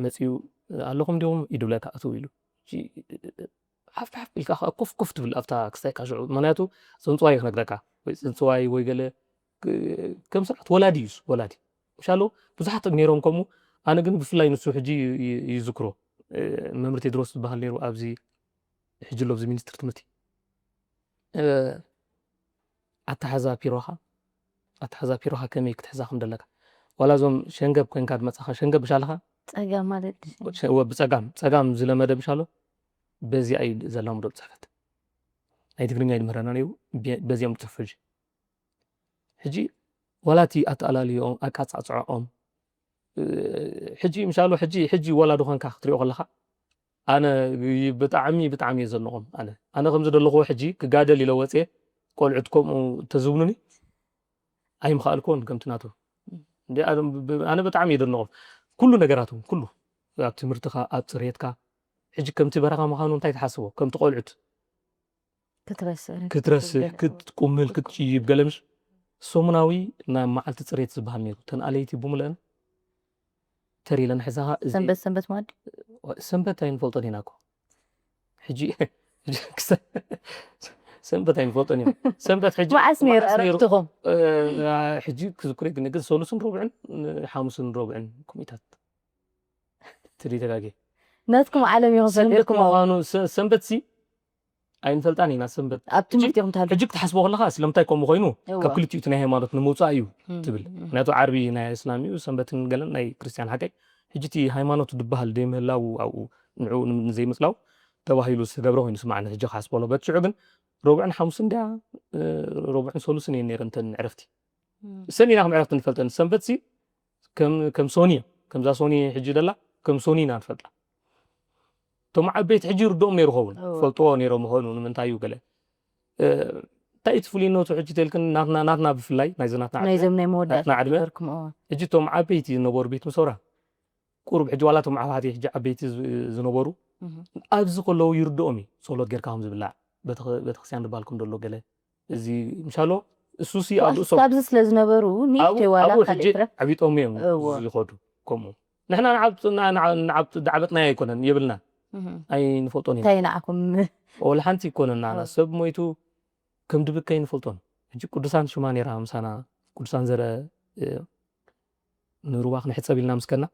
መፅኡ ኣለኹም ዲኹም ይድብለካ ኣትው ኢሉ ሓፍ ሓፍ ኢልካ ከዓ ኮፍ ኮፍ ትብል ኣብታ ክስታይካ ሽዑ ምክንያቱ ፅንፅዋይ ክነግረካ ወይ ፅንፅዋይ ወይ ገለ ከም ስርዓት ወላዲ እዩ ወላዲ ምሻሎ ብዙሓት ነይሮም ከምኡ ኣነ ግን ብፍላይ ንሱ ሕጂ ይዝክሮ መምህር ቴድሮስ ዝበሃል ነይሩ ኣብዚ ሕጂ ኣሎ ኣብዚ ሚኒስትር ትምህርቲ ኣተሓዛ ፒሮኻ ኣተሓዛ ፒሮኻ ከመይ ክትሕዛ ከም ደለካ ዋላ እዞም ሸንገብ ኮይንካ ድመፃኻ ሸንገብ ብሻለኻ ፀጋም ማለት ብፀጋም ፀጋም ዝለመደ ብሻሎ በዚኣ እዩ ዘላምዶ ብፅሕፈት ናይ ትግርኛ ይድምህረና ነይሩ በዚኦም ዝፅሕፉ ሕጂ ሕጂ ዋላ እቲ ኣተኣላልዮኦም ኣቃፃፅዖኦም ሕጂ ምሻሎ ሕጂ ሕጂ ወላዲ ኮንካ ክትሪኦ ከለካ ኣነ ብጣዕሚ ብጣዕሚ እየ ዘድንቖም ኣነ ኣነ ከምዚ ዘለኽዎ ሕጂ ክጋደል ኢለ ወፅየ ቆልዑት ከምኡ ተዝብሉኒ ኣይምኽኣልክዎን ከምቲ ናቱ ኣነ ብጣዕሚ እየ ዘድንቖም ኩሉ ነገራቶም ኩሉ ኣብ ትምህርትኻ ኣብ ፅሬትካ ሕጂ ከምቲ በረኻ ምዃኑ እንታይ ትሓስቦ ከምቲ ቆልዑት ክትረስዕ ክትረስዕ ክትቁምል ክትጭይብ ገለ ምሽ ሰሙናዊ ናይ መዓልቲ ፅሬት ዝበሃል ነይሩ ተን ኣለይቲ ብምልአን ተሪለን ሕዛኻ እዚ ሰንበት ሰንበት ማዲ ሰንበት ኣይንፈልጦን ኢና እኮ ሕጂ ሰንበት ኣይንፈልጦን እዮም። ሰንበት ሕጂ መዓስ ነይሩ መዓስ ነይሩ? ዕረፍትኹም? እ፣ ሕጂ ክዝክሮ ግን ግን ሰሉስን ረቡዕን እ፣ ሓሙስን ረቡዕን ኮሚታት ትሪ ተጋጌ ናትኩም ዓለም ኢኹም ሰንበት ፈጢርኩም ኣብኡ። ምዃኑ ሰ- ሰንበት ሲ ኣይንፈልጣን ኢና። ሰንበት ኣብ ትምህርቲ ኢኹም ትሃሉ። ሕጂ ክትሓስቦ ከለካ ስለምንታይ ከምኡ ኮይኑ እዋ። ካብ ክልቲኡ እቲ ናይ ሃይማኖት ንምውፃእ እዩ እም፣ ትብል። እም። ምክንያቱ ዓርቢ ናይ እስላም እዩ፣ ሰንበትን ገለን ናይ ክርስትያን ሓቀይ። ሕጂ እቲ ሃይማኖት ዝበሃል ዘይምህላው ኣብኡ ንዕኡ ን- ንዘይምፅላው ተባሂሉ ዝተገብረ ኮይኑ ስማዕኒ። ሕጂ ክሓስበሎ በትሽዑ ግን ረቡዕን ሓሙስን እንድያ እ፣ ረቡዕን ሰሉስን እየን ነይረን እተን ዕረፍቲ። እም። እሰን ኢና ከም ዕረፍቲ ንፈልጠን። ሰንበት ሲ ከም ከም ሶኒ እያ። ከምዛ ሶኒ ሕጂ ደላ ከም ሶኒ ኢና ንፈልጣ። እቶም ዓበይቲ ሕጂ ይርድኦም ነይሩ ኸውን እዎ። ፈልጥዎ ነይሮም ይኾኑ ንምንታይ እዩ ገለ እ፣ እንታይ እቲ ፍሉይነቱ ሕጂ ተልክን ናትና ናትና ብፍላይ ናይዚ ናትና ዕድመ- ናይዞም ናይ መወዳእታ ናትና ዕድመ ዝነበርኩም እዎ። ሕጂ እቶም ዓበይቲ ዝነበሩ ቤት ምሰውራ ቁሩብ ሕጂ ዋላ እቶም ዓፋቲ ሕጂ ዓበይቲ ዝ- ዝነበሩ እህ። ኣብዚ ከለዉ ይርድኦም እዩ ጸሎት ጌርካ ከም ዝብላዕ ቤተ- ቤተክርስትያን ዝበሃል ከም ዘሎ ገለ እዚ ምሻሎ እሱሲ ኣብ ርእሶም ኣብዚ ስለ ዝነበሩ ኣብኡ ንእሽተይ ዋላ ኣብኡ ሕጂ ካልእ ፍረ ዓቢጦም እዮም እዎ። ዝኸዱ። ከምኡ ንሕና ንዓብ- ንዓ- ንዓ- ንዓብ- ዳዕበጥናዮ ኣይኮነን የብልና እህ። ኣይንፈልጦን ኢና። እንታይ ንዓኹም? ወላ ሓንቲ ኣይኮነን ንዓና እዎ። ሰብ ሞይቱ ከም ድብከ ኣይንፈልጦን። ሕጂ ቅዱሳን ሽማ ነይራ ምሳና ቅዱሳን ዘረ እ፣ ንሩባ ክንሕፀብ ኢልና ምስከና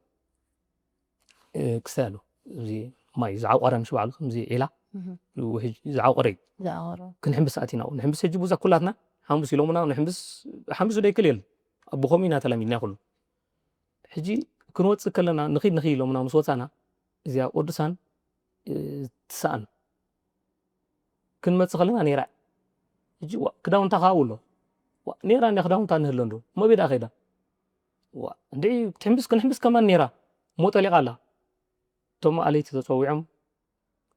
እ፣ ክስታይ ኣሎ እዚ ማይ ዝዓቆረ ምሽ ባዕሉ ከምዚ ዒላ እህ። ውሕጅ ዝዓቆረ እዩ። ዝዓቆረ። ክንሕምብስ ኣቲና ንሕምብስ ሕጂ ብዙ ኩላትና ሓምብስ ኢሎምና ንሕምብስ ሓምብስ ዘይክእል የለን። ብኸምኡ ኢና ተለሚድና ኩሉ። ሕጂ ክንወፅእ ከለና ንኺድ ንኺድ ኢሎምና ምስ ወፃና እዚኣ ቅዱሳን እ፣ ትሰኣን ክንመፅእ ከለና ነይራ። ሕጂ ዋ ክዳውንታ ከዓ ውሎ ዋ ነይራ እንዲያ ክዳውንታ ንህሎ እንዶ መቤዳ ከይዳ ዋ እንድዒ ክትሕምብስ ክንሕምብስ ከማን ነይራ እሞ ጠሊቓ ኣላ። እቶም ኣለይቲ ተፀዊዖም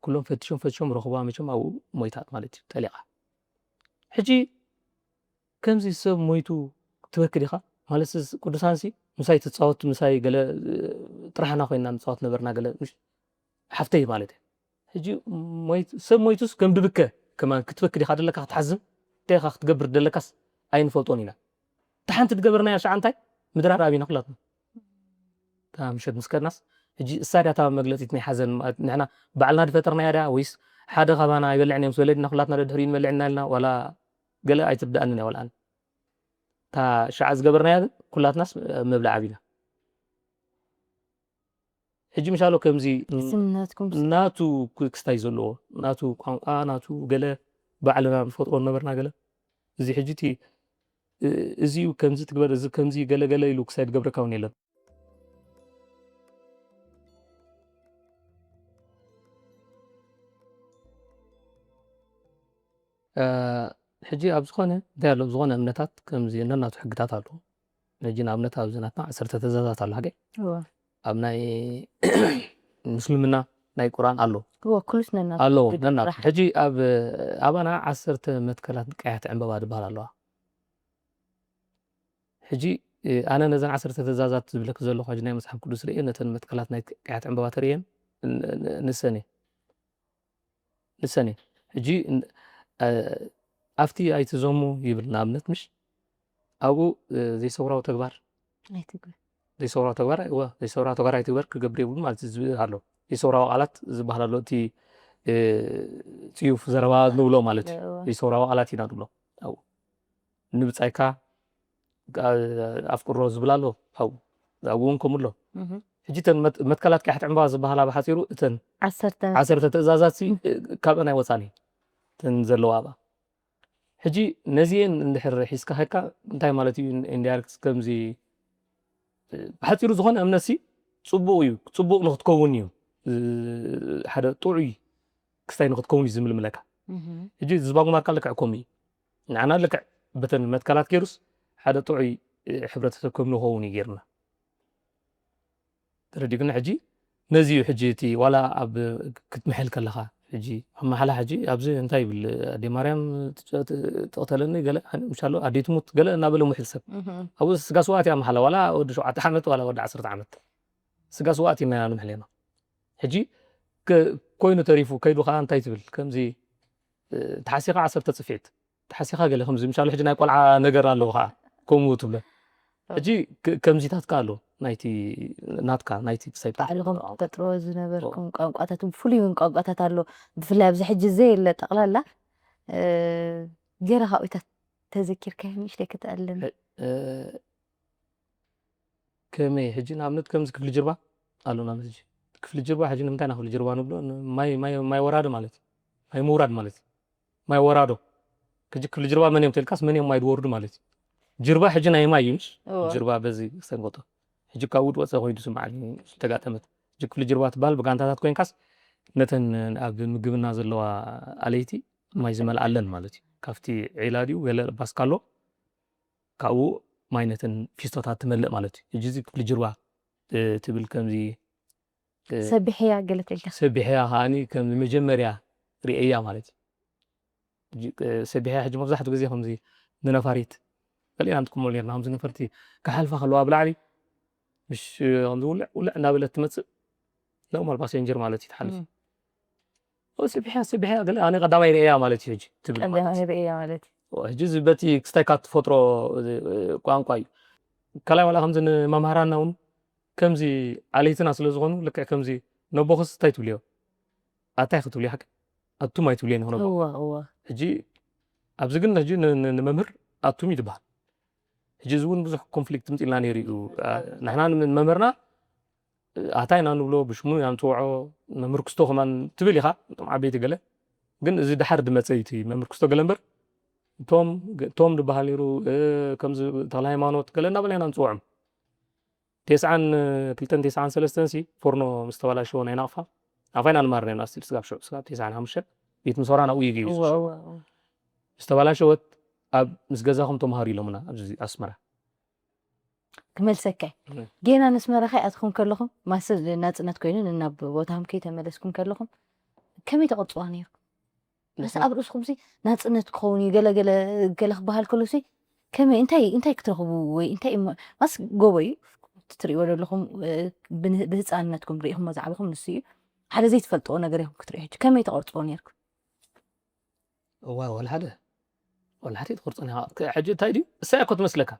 ኩሎም ፈትሾም ፈትሾም ረኽቧ መቸም ኣብኡ ሞይታት ማለት እዩ ጠሊቓ። ሕጂ ከምዚ ሰብ ሞይቱ ትበኪ ዲኻ ማለት እዚ ቅዱሳንሲ ምሳይ ትፃወት ምሳይ ገለ እ፣ ጥራሕና ኮይና ንፃወት ነበርና ገለ ምሽ ሓፍተይ ማለት እዩ። ሕጂ ሞይት- ሰብ ሞይቱስ ከም ድብከ ከማን ክትበኪ ዲኻ ደለካ ክትሓዝን እንታይ ኢኻ ክትገብር ደለካስ ኣይንፈልጦን ኢና። እታ ሓንቲ ትገበርናያ ሻዓ እንታይ ምድራር ኣቢና ኩላትና እታ ምሸት ምስ ከድናስ ሕጂ እሳ ድያ እታ መግለፂት ናይ ሓዘን ማለት ንሕና ባዕልና ድፈጠርናያ ድያ ወይስ ሓደ ካባና ኣይበልዕን እዮም ምስ በለ ድና ኩላትና ደድሕሪኡ ንበልዕ ኢና ኢልና ዋላ ገለ ኣይትርድኣንን እያ ዋላ ኣነ እታ ሻዓ ዝገበርናያ ግን ኩላትናስ ምብላዕ ኣቢና ሕጂ ምሻሎ ከምዚ ስምነትኩም ናቱ ክስታይ ዘለዎ ናቱ ቋንቋ ናቱ ገለ ባዕልና ንፈጥሮ ነበርና ገለ እዚ ሕጂ እቲ እ- እዚ እዩ ከምዚ ትግበር እዚ ከምዚ ገለ ገለ ኢሉ ክሳይ ድገብረካ እውን የለን። እ፣ ሕጂ ኣብ ዝኾነ እንታይ ኣሎ ኣብ ዝኾነ እምነታት ከምዚ ነናቱ ሕግታት ኣለዎ። ሕጂ ንኣብነት ኣብዚ ናትና ዓሰርተ ትእዛዛት ኣሎ ሓቂ እዎ። ኣብ ናይ ምስልምና ናይ ቁርኣን ኣሎ እዎ ኩሉስ ነና ኣለዎ ግድ ነና ጥራሕ። ሕጂ ኣብ ኣባና ዓሰርተ መትከላት ቀያሕቲ ዕምበባ ዝበሃል ኣለዋ። ሕጂ እ፣ ኣነ ነዘን ዓሰርተ ትእዛዛት ዝብለክ ዘለኹ ሕጂ ናይ መጽሓፍ ቅዱስ ርእየ ነተን መትከላት ናይ ቀያሕቲ ዕምበባ ተርእየን ን- ን- ንሰን እየ ንሰን እየ ሕጂ ን- እ፣ ኣብቲ ኣይትዘሙ ይብል ንኣብነት ምሽ ኣብኡ እ፣ ዘይሰውራዊ ተግባር ኣይትግበር። ዘይሰውራዊ ተግባር እወ ዘይሰውራዊ ተግባር ኣይትግበር ክገብር የብሉ ማለት ዝብል ኣሎ። ዘይሰውራዊ ቃላት ዝበሃል ኣሎ እቲ እ፣ ፅዩፍ ዘረባ ንብሎ ማለት እዩ። እወ። ዘይሰውራዊ ቃላት ኢና ንብሎ ኣብኡ ንብፃይካ ጋ- ኣፍቅሮ ዝብል ኣሎ ኣብኡ ኣብኡ እውን ከምኡ ኣሎ። እህ። ሕጂ እተን መት- መትከላት ቀያሕቲ ዕምባባ ዝበሃላ ብሓፂሩ እተን ዓሰርተ ዓሰርተ ትእዛዛት ሲ እ፣ ካብአን ኣይወፃን እዩ እተን ዘለዋ ኣብኣ ሕጂ ነዚአን እንድሕር ሒዝካ ከድካ እንታይ ማለት እዩ ኢንዳይረክት ከምዚ እ፣ ብሓፂሩ ዝኾነ እምነት ሲ ፅቡቕ እዩ ፅቡቕ ንክትከውን እዩ እ፣ ሓደ ጥዑይ ክስታይ ንክትከውን እዩ ዝምልምለካ እህ። ሕጂ ዝባጉማካ ልክዕ ከምኡ እዩ ንዓና ልክዕ በተን መትከላት ገይሩስ ሓደ ጥዑይ እ፣ ሕብረተሰብ ከም ንኸውን እዩ ገይርና ተረዲግና ሕጂ ነዚ እዩ ሕጂ እቲ ዋላ ኣብ ክትምሕል ከለኻ ሕጂ ኣብ ማሓላ ሕጂ ኣብዚ እንታይ ይብል ኣዴ ማርያም ትቀተለኒ ገለ ምሻሎ ኣዴ ትሙት ገለ እናበለ ምሕል ሰብ እህ። ኣብኡ ስጋ ስዋት እያ ማሓላ ዋላ ወዲ ሸውዓተ ዓመት ዋላ ወዲ ዓሰርተ ዓመት ስጋ ስዋት ኢና ንምሕል ኢና ሕጂ ከ- ኮይኑ ተሪፉ ከይዱ ከዓ እንታይ ትብል ከምዚ እ፣ ተሓሲኻ ዓሰርተ ፅፍዒት ተሓሲኻ ገለ ከምዚ ምሻሎ ሕጂ ናይ ቆልዓ ነገር ኣለዎ ከዓ ከምኡ ትብለ ሕጂ ክ- ከምዚታት ከዓ ኣሎ ናይቲ ናትካ ናይቲ ክሳይ ባዕልኹም ትፈጥሮ ዝነበርኩም ቋንቋታት እውን ፍሉይ እውን ቋንቋታት ኣሎ ብፍላይ ኣብዚ ሕጂ ዘየለ ጠቕላላ እ፣ ገለ ካብኡታት ተዘኪርካዮ ንእሽተይ ክትኣልን? እ፣ እ፣ ከመይ ሕጂ ንኣብነት ከምዚ ክፍሊ ጅርባ ኣሎና፣ ሕጂ ክፍሊ ጅርባ፣ ሕጂ ንምንታይ ኢና ክፍሊ ጅርባ ንብሎ? ን-፣ ማይ፣ ማይ፣ ማይ ወራዶ ማለት እዩ። ማይ ምውራድ ማለት እዩ። ማይ ወራዶ። ሕጂ ክፍሊ ጅርባ መን እዮም ተልካስ መን እዮም ማይ ዝወርዱ ማለት እዩ። ጅርባ ሕጂ ናይ ማይ እዩ፣ ምስ እወ። ጅርባ በዚ ሰንቆጦ። ሕጂ ካብኡ ዝወፀ ኮይኑ ዝስምዓኒ ተጋጠመት። ሕጂ ክፍሊ ጅርባ ትበሃል ብጋንታታት ኮይንካስ ነተን ኣብ ምግብና ዘለዋ ኣለይቲ ማይ ዝመልኣለን ማለት እዩ። ካብቲ ዒላ ድዩ ገለ ባስካሎ ካብኡ ማይ ነተን ፊስቶታት ትመልእ ማለት እዩ። ሕጂ እዚ ክፍሊ ጅርባ፣ እ፣ ትብል ከምዚ፣ እ፣ ሰቢሕያ ገለ ተልካ። ሰቢሕያ ከዓኒ ከም መጀመርያ ርእያ ማለት እዩ። ሕጂ፣ እ፣ ሰቢሕያ ሕጂ መብዛሕትኡ ግዜ ከምዚ ንነፋሪት ገሊና ንጥቀመሉ ነርና። ከምዚ ነፈርቲ ክሓልፋ ከለዋ ብላዕሊ ምሽ ከምዚ ውልዕ ውልዕ እናበለት ትመጽእ፣ ኖርማል ፓሴንጀር ማለት እዩ ትሓልፍ። እም። ኦ፣ ሰቢሕያ፣ ሰቢሕያ ገለ ኣነ ቀዳማይ ርእያ ማለት እዩ ሕጂ ትብል ማለት ቀዳማይ እዩ። ርእያ ማለት እዩ። ኦ፣ ሕጂ እዚ በቲ ክስታይካ ትፈጥሮ፣ እ፣ ቋንቋ እዩ። ካልኣይ ዋላ ከምዚ ንመምሃራና እውን ከምዚ ዓለይትና ስለ ዝኾኑ ልክዕ ከምዚ ነቦኽስ እንታይ ትብልዮ? ኣታይ ክትብልዮ ሓቂ? ኣቱም ኣይትብልዮን ኢኹ ነቦ። እወ፣ እወ። ሕጂ ኣብዚ ግን ሕጂ ን-፣ ን-፣ ንመምህር ኣቱም እዩ ዝበሃል። ሕጂ እዚ እውን ብዙሕ ኮንፍሊክት ምጽኢልና ነይሩ እዩ። አ፣ ንሕና ንመምህርና ኣታ ኢና ንብሎ፣ ብሽሙ ኢና ንጽውዖ፣ መምህር ክስቶ ከማን ትብል ኢኻ፣ እቶም ዓበይቲ ገለ። ግን እዚ ድሓር ድመጸ እዩ እቲ መምህር ክስቶ ገለ እምበር፣ ቶም፣ ቶም ድበሃል ነይሩ፣ እ፣ ከምዚ ተኽለ ሃይማኖት ገለ እናበልና ኢና ንጽውዖም። ተስዓን ክልተን ተስዓን ሰለስተን ሲ ፎርኖ ምስ ተበላሸወ ናይ ናቕፋ፣ ናቕፋ ኢና ንመሃር ነርና፣ ስቲል ስጋብ ሽዑ፣ ስጋብ ተስዓን ሓሙሽተን ቤት ምሶራና ኣብኡ እዩ ገይሩ። እወ፣ እወ፣ እወ። ምስ ተበላሸወት ኣብ፣ ምስ ገዛኹም ተምሃሩ ኢሎምና፣ ኣብዚ ኣስመራ። ክመልሰካ እየ። እም። ጌና ነስመራ ከይኣትኹም ከለኹም፣ ማሰ ናጽነት ኮይኑ ናብ ቦታኹም ከይተመለስኩም ከለኹም፣ ከመይ ተቐርጽዋ ነይርኩም? በስ እም። ኣብ ርእስኹምሲ ናጽነት ክኸውን እዩ፣ ገለ፣ ገለ፣ ገለ ክበሃል ከሎሲ፣ ከመይ፣ እንታይ፣ እንታይ ክትረኽቡ ወይ እንታይ እሞ፣ ማስ ጎቦ እዩ፣ እቲ ትርእይዎ ዘለኹም፣ እ፣ ብን-፣ ብህጻንነትኩም ርኢኹሞ ዝዓበኹም ንሱ እዩ። ሓደ ዘይትፈልጥዎ ነገር ኢኹም ክትርእዩ። ሕጂ ከመይ ተቐርጽዎ ነይርኩም? እዋ፣ ወላ ሓደ። ወላ ሓደ ኣይትቐርጾን ኢኻ። ከ-፣ ሕጂ እንታይ ድዩ? እሳ እያ እኮ ትመስለካ።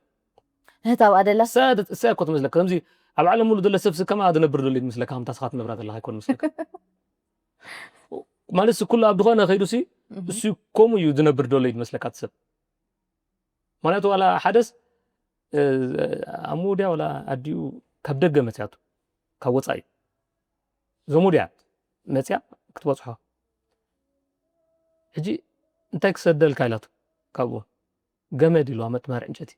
እህት ኣብኣ ደላ? እሳ ድ-፣ እሳ እያ እኮ ትመስለካ። ከምዚ ኣብ ዓለም ሙሉ ዘሎ ሰብ ሲ ከማኣ ዝነብር ዘሎ እዩ ዝመስለካ፣ ከምታ ስኻ ትነብራ ዘለኻ ኣይኮን መስለካ። ማለት ሲ ኩሉ ኣብ ዝኾነ ከይዱ ሲ፣ እህ። እሱ ከምኡ እዩ ዝነብር ዘሎ እዩ ዝመስለካ እቲ ሰብ። ምኽንያቱ ዋላ ሓደስ፣ እ፣ ኣሞ ድያ ዋላ ኣዲኡ ካብ ደገ መጽያቱ፣ ካብ ወጻኢ። ዘሙድ እያ መጽያ ክትበጽሖ። ሕጂ እንታይ ክሰደልካ ኢላቶ ካብኡ? ገመድ ኢልዋ፣ መጥመሪ ዕንጨቲ።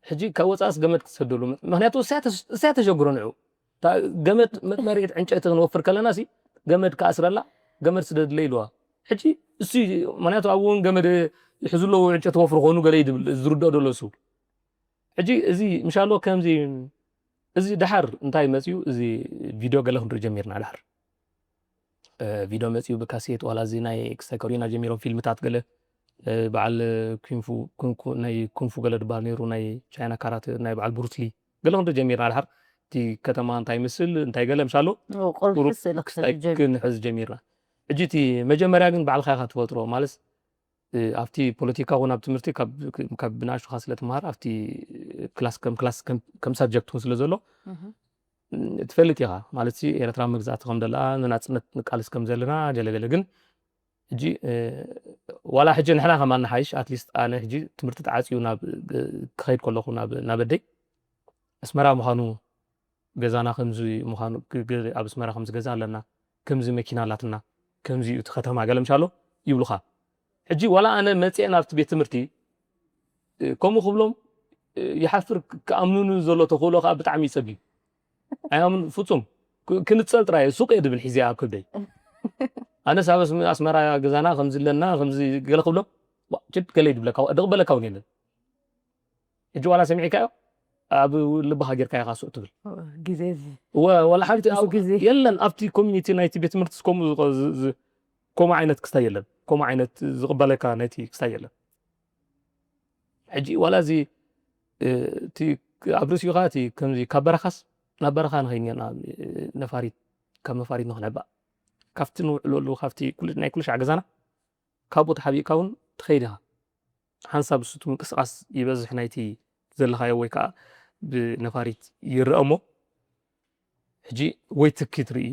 ሕጂ ካብ ወጻእስ ገመድ ክትሰደሉ፣ ምኽንያቱ እሳ እያ ተሽ-፣ እሳ እያ ተሸግሮ ንዕኡ። እታ ገመድ መጥመሪ ዕንጨቲ ክንወፍር ከለና ሲ ገመድ ክኣስረላ፣ ገመድ ስደድለይ ኢልዋ። ሕጂ እሱ፣ ምኽንያቱ ኣብኡ እውን ገመድ ይሕዙ ኣለዉ፣ ዕንጨቲ ወፍሩ ኮኑ ገለ እዩ ዝብል፣ ዝርድኦ ዘሎ እሱ። ሕጂ እዚ ምሻሎ ከምዚ፣ እዚ ደሓር እንታይ መጽዩ፣ እዚ ቪድዮ ገለ ክንርኢ ጀሚርና ደሓር። እ፣ ቪድዮ መጽዩ ብካሴት፣ ዋላ እዚ ናይ ክስታይ ኮሪና ጀሚሮም ፊልምታት ገለ፣ እ፣ በዓል ኩንፉ፣ ኩንኩ፣ ናይ ኩንፉ ገለ ድበሃል ነይሩ፣ ናይ ቻይና ካራተ፣ ናይ በዓል ብሩስሊ ገለ ክንርኢ ጀሚርና ደሓር። እቲ ከተማ እንታይ ይመስል፣ እንታይ ገለ ምሻሎ ኦ፣ ቁሩብ ቁሩብ ስእሊ ክስታይ ክተርኢ ጀሚርና። ክንሕዝ ጀሚርና። ሕጂ እቲ መጀመርያ ግን ባዕልኻ ኢኻ ትፈጥሮ፣ ማለት እ፣ ኣብቲ ፖለቲካ ኹን ኣብ ትምህርቲ ካብ፣ ካብ ብንኣሽቱኻ ስለ ትመሃር፣ ኣብቲ ክላስ ከም ክላስ ከም፣ ከም ሳብጀክት እውን ስለ ዘሎ፣ እህ። እ፣ ትፈልጥ ኢኻ። ማለት ሲ ኤርትራ መግዛእቲ ከም ደላ፣ ንናጽነት ንቃልስ ከም ዘለና፣ ገለ ገለ። ግን ሕጂ፣ እ፣ ዋላ ሕጂ ንሕና ከማን ንሓይሽ፣ ኣትሊስት ኣነ ሕጂ ትምህርቲ ተዓጽዩ ናብ፣ እ፣ ክኸይድ ከለኹ ናብ፣ ናብ ኣደይ፣ ኣስመራ ምዃኑ ገዛና ከምዚ ምዃኑ፣ ግ-፣ ግ-፣ ኣብ ኣስመራ ከምዚ ገዛ ኣለና፣ ከምዚ መኪና ኣላትና፣ ከምዚ እዩ እቲ ከተማ፣ ገለ ምሻሎ ይብሉኻ። ሕጂ ዋላ ኣነ መጽአ ናብቲ ቤት ትምህርቲ፣ እ፣ ከምኡ ክብሎም፣ እ፣ ይሓፍር፣ ክ-፣ ክኣምኑኒ ዘሎ ተኽእሎ ከኣ ብጣዕሚ ይጸግም። ኣይኣምኑ-፣ ፍጹም። ክ-፣ ክንጸል ጥራይ እየ፣ ሱቕ እየ ድብል ሒዘ ኣብ ከብደይ። ኣነስ ኣብ ኣስመ-፣ ኣስመራ ገዛና ከምዚ ኣለና፣ ከምዚ ገለ ክብሎም፣ ዋ፣ ጭድ ገለ ይድብለካ፣ ድቕበለካ እውን የለን። ሕጂ ዋላ ሰሚዕካዮ፣ ኣብ ልብኻ ጌርካ ኢኻ ስቕ ትብል። ግዜ እዚ። ወ-፣ ዋላ ሓንቲ ብዙ ኣብ-፣ ግዜ። የለን፣ ኣብቲ ኮሚኒቲ ናይቲ ቤት ትምህርቲ ከምኡ ዝቐ-፣ ዝ-፣ ዝ-፣ ከምኡ ዓይነት ክስታይ የለን። ከምኡ ዓይነት ዝቕበለካ ናይቲ ክስታይ የለን። ሕጂ ዋላ እዚ፣ እ፣ እቲ ኣብ ርእሲኡ ኸኣ እቲ ከምዚ ካብ በረኻስ ናብ በረኻ ንኸይድ ኔርና፣ እ፣ ነፋሪት፣ ካብ ነፋሪት ንኽንሕባእ። ካብቲ ንውዕለሉ፣ ካብቲ ኩሉ፣ ናይ ኩሉ ሻዕ ገዛና፣ ካብኡ ተሓቢእካ እውን ትኸይድ ኢኻ። ሓንሳብ እሱ እቲ ምንቅስቓስ ይበዝሕ ናይቲ ዘለኻዮ ወይ ከኣ ብነፋሪት ይረአ እሞ፣ ሕጂ ወይ ትኪ ትርኢ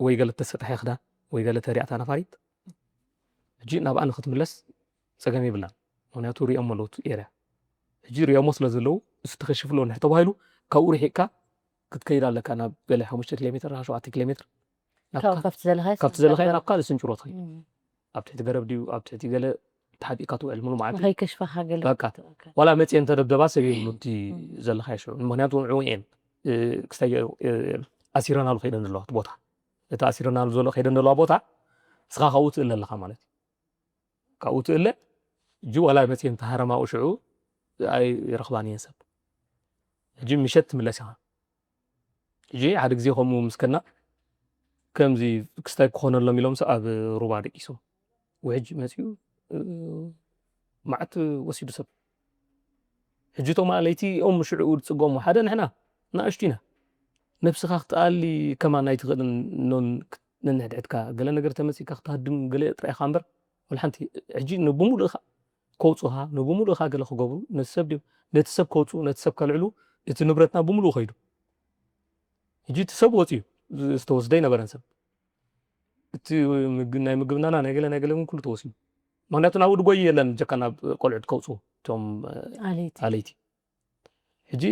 ወይ ገለ ተሰጣሒ ክዳን ወይ ገለ ተሪኣታ ነፋሪት ሕጂ ናብኣ ንክትምለስ ጸገም የብላን። ምክንያቱ ሪኦም ኣለዉ ኤርያ ሕጂ ሪኦሞ ስለ ዘለዉ እሱ ተከሽፍሎ ንሕ ተባሂሉ ካብኡ ርሒቅካ ክትከይድ ኣለካ ናብ ገለ ሓሙሽተ ኪሎ ሜትር ናብ ሸውዓተ ኪሎ ሜትር ካብቲ ዘለኻዮ ካብቲ ዘለኻዮ ናብ ካልእ ስንጭሮ ትኸይድ ኣብ ትሕቲ ገረብ ድዩ ኣብ ትሕቲ ገለ ተሓቢእካ ትውዕል ሙሉ መዓልቲ ንኸይከሽፋኻ ገለ በቃ ዋላ መፅየን ተደብደባ ሰብ የብሉ እቲ ዘለኻዮ ሽዑ ምክንያቱ ንዕኡ እየን ክስታይ ኣሲረናሉ ከይደን ዘለዋ እቲ ቦታ እቲ ኣሲረናሉ ዘሎ ከይደን ዘለዋ ቦታ ንስኻ ካብኡ ትእለ ኣለኻ ማለት እዩ ካብኡ ትእለ እጂ ዋላ መፅየን ተሃረማኡ ሽዑ ኣይረኽባን እየን ሰብ ሕጂ ምሸት ትምለስ ኢኻ ሕጂ ሓደ ግዜ ከምኡ ምስ ከና ከምዚ ክስታይ ክኾነሎም ኢሎም ኣብ ሩባ ደቂሶም ውሕጅ መፂኡ መዓት ወሲዱ ሰብ ሕጂ እቶም ኣለይቲ ኦም ሽዑ ዝፅገሙ ሓደ ንሕና ንኣሽቱ ኢና ነብስኻ ክትኣሊ ከማን ኣይትኽእልን ነንሕድሕድካ ገለ ነገር ተመፂካ ክትሃድም ገለ ጥራይኻ እምበር ወላ ሓንቲ ሕጂ ንብሙሉእኻ ከውፁኻ ንብሙሉእኻ ገለ ክገብሩ ነቲ ሰብ ድዮም ነቲ ሰብ ከውፅኡ ነቲ ሰብ ከልዕሉ እቲ ንብረትና ብምሉኡ ከይዱ ሕጂ እቲ ሰብ ወፂኡ ዝተወስደ ኣይነበረን ሰብ እቲ ናይ ምግብናና ናይ ገለ ናይ ገለ ግን ኩሉ ተወሲዱ ምክንያቱ ናብኡ ድጎይ የለን ጀካ ናብ ቆልዑት ከውፅኡ እቶም ኣለይቲ ሕጂ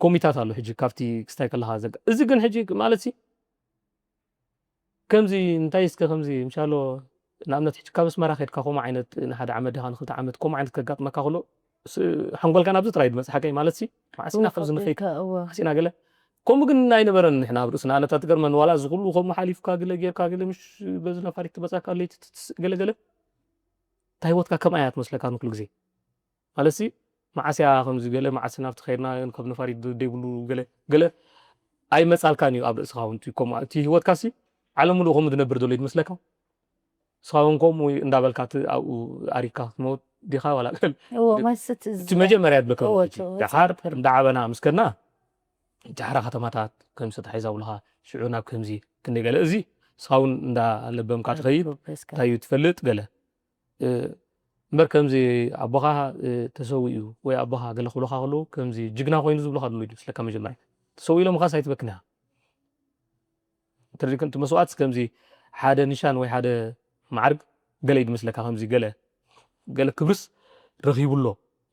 ኮሚታት ኣሎ ሕጂ ካብቲ ክስታይ ከለካ ዘጋ እዚ ግን ሕጂ ማለት ሲ ከምዚ እንታይ እስከ ከምዚ ምሻሎ ንኣብነት ሕጂ ካብ ኣስመራ ከድካ ከምኡ ዓይነት ንሓደ ዓመት ዲኻ ንክልተ ዓመት ከምኡ ዓይነት ከጋጥመካ ከሎ ሓንጎልካ ናብዚ ጥራይ ድመፅእ ሓቀይ ማለት ሲ ማዕሲና ካብዚ ንኸይድ ማዕሲና ገለ ከምኡ ግን ኣይነበረን ንሕና ኣብ ርእስና ኣነታ ትገርመን ዋላ እዚ ኩሉ ከምኡ ሓሊፍካ ገለ ጌርካ ገለ ምሽ በዚ ነፋሪት ትመፃካ ለይቲ ትትስእ ገለ ገለ እታ ህይወትካ ከምኣ እያ ትመስለካ ንኩሉ ግዜ ማለትሲ መዓስያ ከምዚ ገለ መዓስ ናብቲ ከይድና ካብ ነፋሪት ደይብሉ ገለ ገለ ኣይመጻልካን እዩ ኣብ ርእስኻ እውን እቲ ከምኡ እቲ ህይወትካሲ ዓለም ሙሉእ ከምኡ ዝነብር ዘሎ ይመስለካ ንስኻ እውን ከምኡ እንዳበልካ እቲ ኣብኡ ኣሪካ ክትመውት ዲኻ ዋላ እቲ መጀመርያ ድብለካ ደሓር እንዳዓበና ምስ ከድና ጃሕራ ከተማታት ከም ሰታሒዛ ውልኻ ሽዑ ናብ ከምዚ ክንደይ ገለ እዚ ንስኻ እውን እንዳለበምካ ትኸይድ እንታይ እዩ ትፈልጥ ገለ እምበር ከምዚ ኣቦኻ ተሰዊኡ ወይ ኣቦኻ ገለ ክብሉኻ ከለዉ ከምዚ ጅግና ኮይኑ ዝብሉኻ ዘሎ ይመስለካ መጀመርያ ተሰዊኡ ኢሎምኻስ ኣይትበክን ኢኻ ተረዲእክን እቲ መስዋእትስ ከምዚ ሓደ ኒሻን ወይ ሓደ ማዕርግ ገለ እዩ ዝመስለካ ከምዚ ገለ ገለ ክብርስ ረኺቡ ኣሎ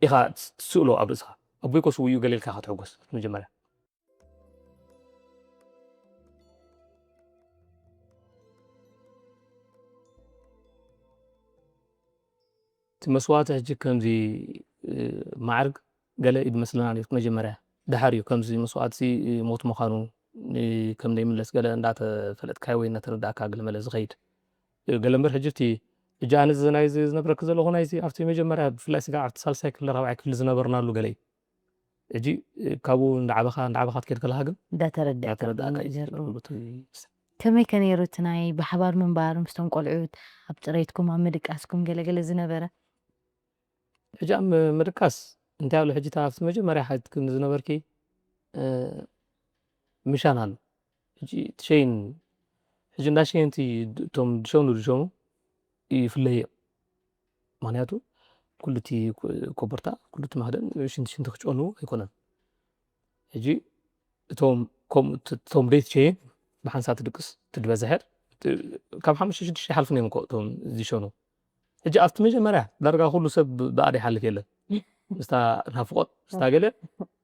ኢኻ ትስእሎ ኣብ ርእስኻ ኣቦይ ኮ ስውኡ ገለ ኢልካ ኢኻ ትሕጎስ መጀመርያ እቲ መስዋእቲ ሕጂ ከምዚ ማዕርግ ገለ እዩ ዝመስለና ነይሩ መጀመርያ ድሓር እዩ ከምዚ መስዋእቲ ሞት ምዃኑ ከም ዘይምለስ ገለ እንዳተፈለጥካዮ ወይ እናተረዳእካ ገለ መለ ዝኸይድ ገለ እምበር ሕጂ እቲ ሕጂ ኣነ እዚ ናይ ዝነብረኪ ዘለኹ ናይዚ ኣብቲ መጀመርያ ብፍላይ ስጋ ኣብቲ ሳልሳይ ክፍሊ ራብዓይ ክፍሊ ዝነበርናሉ ገለ እዩ ሕጂ ካብኡ እንዳዓበኻ እንዳዓበኻ ትከድ ከለኻ ግን እንዳተረዳእካ እንዳተረዳእካ እዩ ዝህሉ። ዝህሉ እቲ ከመይ ከ ነይሩ እቲ ናይ ብሓባር ምንባር ምስቶም ቆልዑት ኣብ ፅሬትኩም ኣብ ምድቃስኩም ገለገለ ዝነበረ ሕጂ ኣብ ምድቃስ እንታይ ኣሎ ሕጂ ኣብቲ መጀመርያ ሓትክን ዝነበርኪ ምሻን ኣሎ ሕጂ ትሸይን ሕጂ እንዳሸየንቲ እቶም ድሸኑ ድሸኑ ይፍለዩ እዮም ምክንያቱ ኩሉ እቲ ኮቦርታ ኩሉ እቲ ማህደን ሽንቲ ሽንቲ ክጨኑ ኣይኮነን ሕጂ እቶም ከምኡ እቶም ደይ ትሸይን ብሓንሳብ ትድቅስ ትድበዝሐ ካብ ሓሙሽተ ሽዱሽተ ይሓልፉ እዮም እኮ እቶም ዝሸኑ ሕጂ ኣብቲ መጀመርያ ዳርጋ ኩሉ ሰብ ብኣደ ይሓልፍ የለን ምስታ ናፍቆት ምስታ ገለ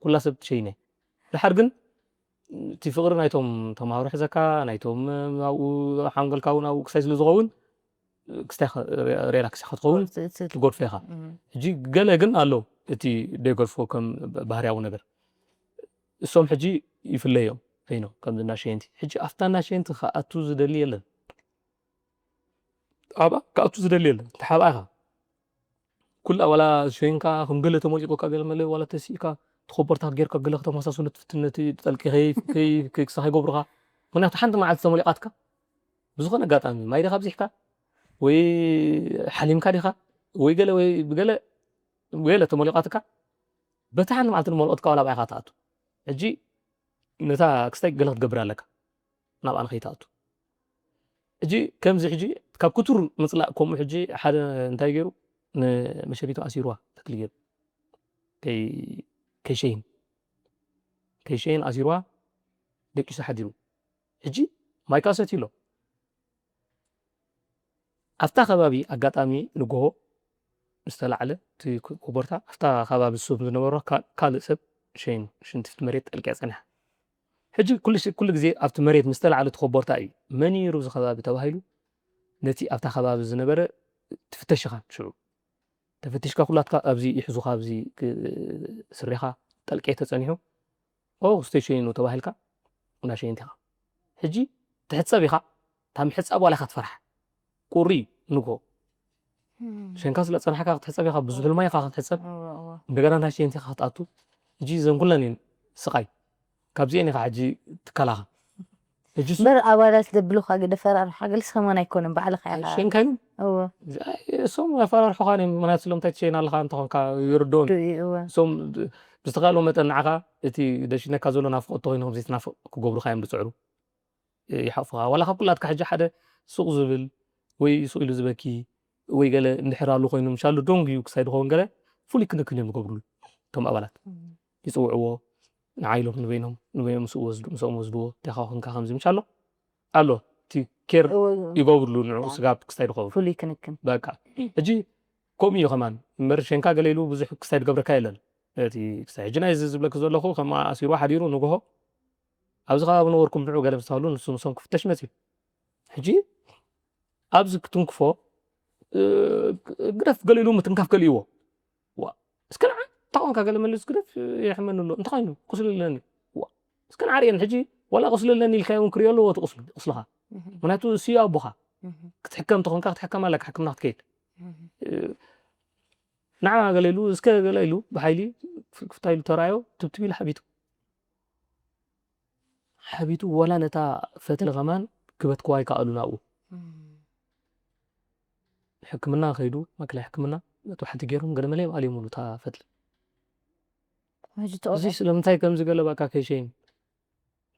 ኩላ ሰብ ትሸይነ ድሓር ግን እቲ ፍቕሪ ናይቶም ተማሃሮ ሕዘካ ናይቶም ኣብኡ ሓንጎልካ እውን ኣብኡ ክሳይ ስለ ዝኸውን ክስታይ ሬላክስ ኢኻ ትኸውን ትጎድፎ ኢኻ ሕጂ ገለ ግን ኣሎ እቲ ደይገድፎ ከም ባህርያዊ ነገር እሶም ሕጂ ይፍለዮም ፌኖ ከምዚ እናሸየንቲ ሕጂ ኣብታ እናሸየንቲ ክኣቱ ዝደሊ የለን ኣብኣ ክኣቱ ዝደሊ የለን ተሓብኣ ኢኻ ኩላ ዋላ ሸይንካ ከም ገለ ተመሊቆካ ገለ መለ ዋላ ተሲእካ ተኸበርታ ጌርካ ገለ ከተመሳሰሉ ትፍትን ነቲ ጠልቂ ከይክሳ ከይገብሩኻ ምክንያቱ ሓንቲ መዓልቲ ተመሊቃትካ ብዝኾነ ኣጋጣሚ ማይ ዲኻ ኣብዚሕካ ወይ ሓሊምካ ዲኻ ወይ ገለ ወይ ብገለ ገለ ተመሊቃትካ በታ ሓንቲ መዓልቲ ንመልኦትካ ዋላ ብኣይኻ ትኣቱ ሕጂ ነታ ክስታይ ገለ ክትገብር ኣለካ ናብኣ ንኸይትኣቱ ሕጂ ከምዚ ሕጂ ካብ ክቱር ምፅላእ ከምኡ ሕጂ ሓደ እንታይ ገይሩ ንመሸሪቱ ኣሲርዋ ተክሊ ገይሩ ከይሸይን ከይሸይን ኣሲርዋ ደቂሱ ሓዲሩ። ሕጂ ማይካ ሰትዩ ኣሎ። ኣብታ ከባቢ ኣጋጣሚ ንጎሆ ምስ ተላዕለ እቲ ኮቦርታ ኣብታ ከባቢ ሱብ ዝነበሮ ካ- ካልእ ሰብ ሸይኑ ሽንቲ ኣብቲ መሬት ጠልቅያ ጸኒሓ። ሕጂ ኩሉ ሽ- ኩሉ ግዜ ኣብቲ መሬት ምስ ተላዕለ እቲ ኮቦርታ እዩ መን ይሩ እዚ ከባቢ ተባሂሉ ነቲ ኣብታ ከባቢ ዝነበረ ትፍተሽ ኢኻ ሽዑ ተፈቲሽካ ኩላትካ ኣብዚ ይሕዙኻ ኣብዚ ክ- ስሬኻ ጠልቅያ ተጸኒሑ ኦ ክስተ ሸይኑ ተባሂልካ እንዳ ሸይንቲ ኢኻ ሕጂ ትሕጸብ ኢኻ እታ ምሕጻብ ዋላ ኢኻ ትፈርሓ ቁሪ ንጎ ሸንካ ስለ ጸናሕካ ክትሕጸብ ኢኻ ብዙሕ ልማይ ኢኻ ክትሕጸብ እንደገና እንዳ ሸይንቲ ኢኻ ክትኣቱ ሕጂ ዘን ኩለን እየን ስቓይ ካብዚአን ኢኻ ሕጂ ትከላኸል ሕጂ እሱ- በር ኣባላት ዘብሉካ ግደ ፈራርሓ ገልስ ከማን ኣይኮነን ባዕልካ ኢኻ ሸንካይኑ እወ እሶም ኣፈራርሑኻ እዮም ምክንያቱ ስለምንታይ ትሸይን ኣለኻ እንተኾንካ ይርድኦም ዱ- እወ እሶም ብዝተኻእሎ መጠን ንዓኻ እቲ ደሽነካ ዘሎ ናፍቆት ተኮይኑ ከምዚ ትናፍቅ ክገብሩካ እዮም ዝፅዕሩ ይሓፉኻ ዋላ ካብ ኩላትካ ሕጂ ሓደ ሱቕ ዝብል ወይ ሱቕ ኢሉ ዝበኪ ወይ ገለ እንድሕር ኣሉ ኮይኑ ምሻሉ ዶንግ እዩ ክሳይ ዝኸውን ገለ ፍሉይ ክንክን እዮም ዝገብርሉ እቶም ኣባላት ይፅውዕዎ ንዓይሎም ንበይኖም ንበይኖም ምስኡ ወስዱ ምስኦም ወስድዎ እንታይ ኮንካ ከምዚ ምሻሎ ኣሎ እቲ ኬር ይገብርሉ ንዑ ስጋብ ክስታይ ዝኸውን ፍሉይ ክንክን በቃ ሕጂ ከምኡ እዩ ከማን እምበር ሸንካ ገለ ኢሉ ብዙሕ ክስታይ ዝገብረካ የለን እቲ ክስታይ ሕጂ ናይ እዚ ዝብለክ ዘለኹ ከም ኣሲሩ ሓዲሩ ንግሆ ኣብዚ ከባቢ ነበርኩም ንዑ ገለ ምስ ተባህሉ ንሱ ምሶም ክፍተሽ መፅዩ ሕጂ ኣብዚ ክትንክፎ ግደፍ ገለ ኢሉ ምትንካፍ ገሊእዎ እስከ ንዓ እንታይ ኮንካ ገለ መልስ ግደፍ የሕመኒ ኣሎ እንታይ ኮይኑ ቁስሊ ኣለኒ እስከ ንዓ ርእየኒ ሕጂ ዋላ ቁስሊ ኣለኒ ኢልካዮ እውን ክርእዮ ኣለዎ እቲ ቁስሊ ቁስልኻ ምክንያቱ እሱ ኣቦኻ ክትሕከም ተኾንካ ክትሕከም ኣለካ ሕክምና ክትከይድ ንዓ ገለ ኢሉ እስከ ገለ ኢሉ ብሓይሊ ክፍታ ኢሉ ተራእዮ ትብትብ ኢሉ ሓቢቱ ሓቢቱ ወላ ነታ ፈትሊ ከማን ክበትክዋ ይከኣሉ ናብኡ ሕክምና ከይዱ ማእከላይ ሕክምና መጥባሕቲ ገይሮም ገለ መለ ይበኣል እዮም እታ ፈትሊ ሕጂ እዚ ተቆጣ ስለምንታይ ከምዚ ገለ በቃ ከይሸይን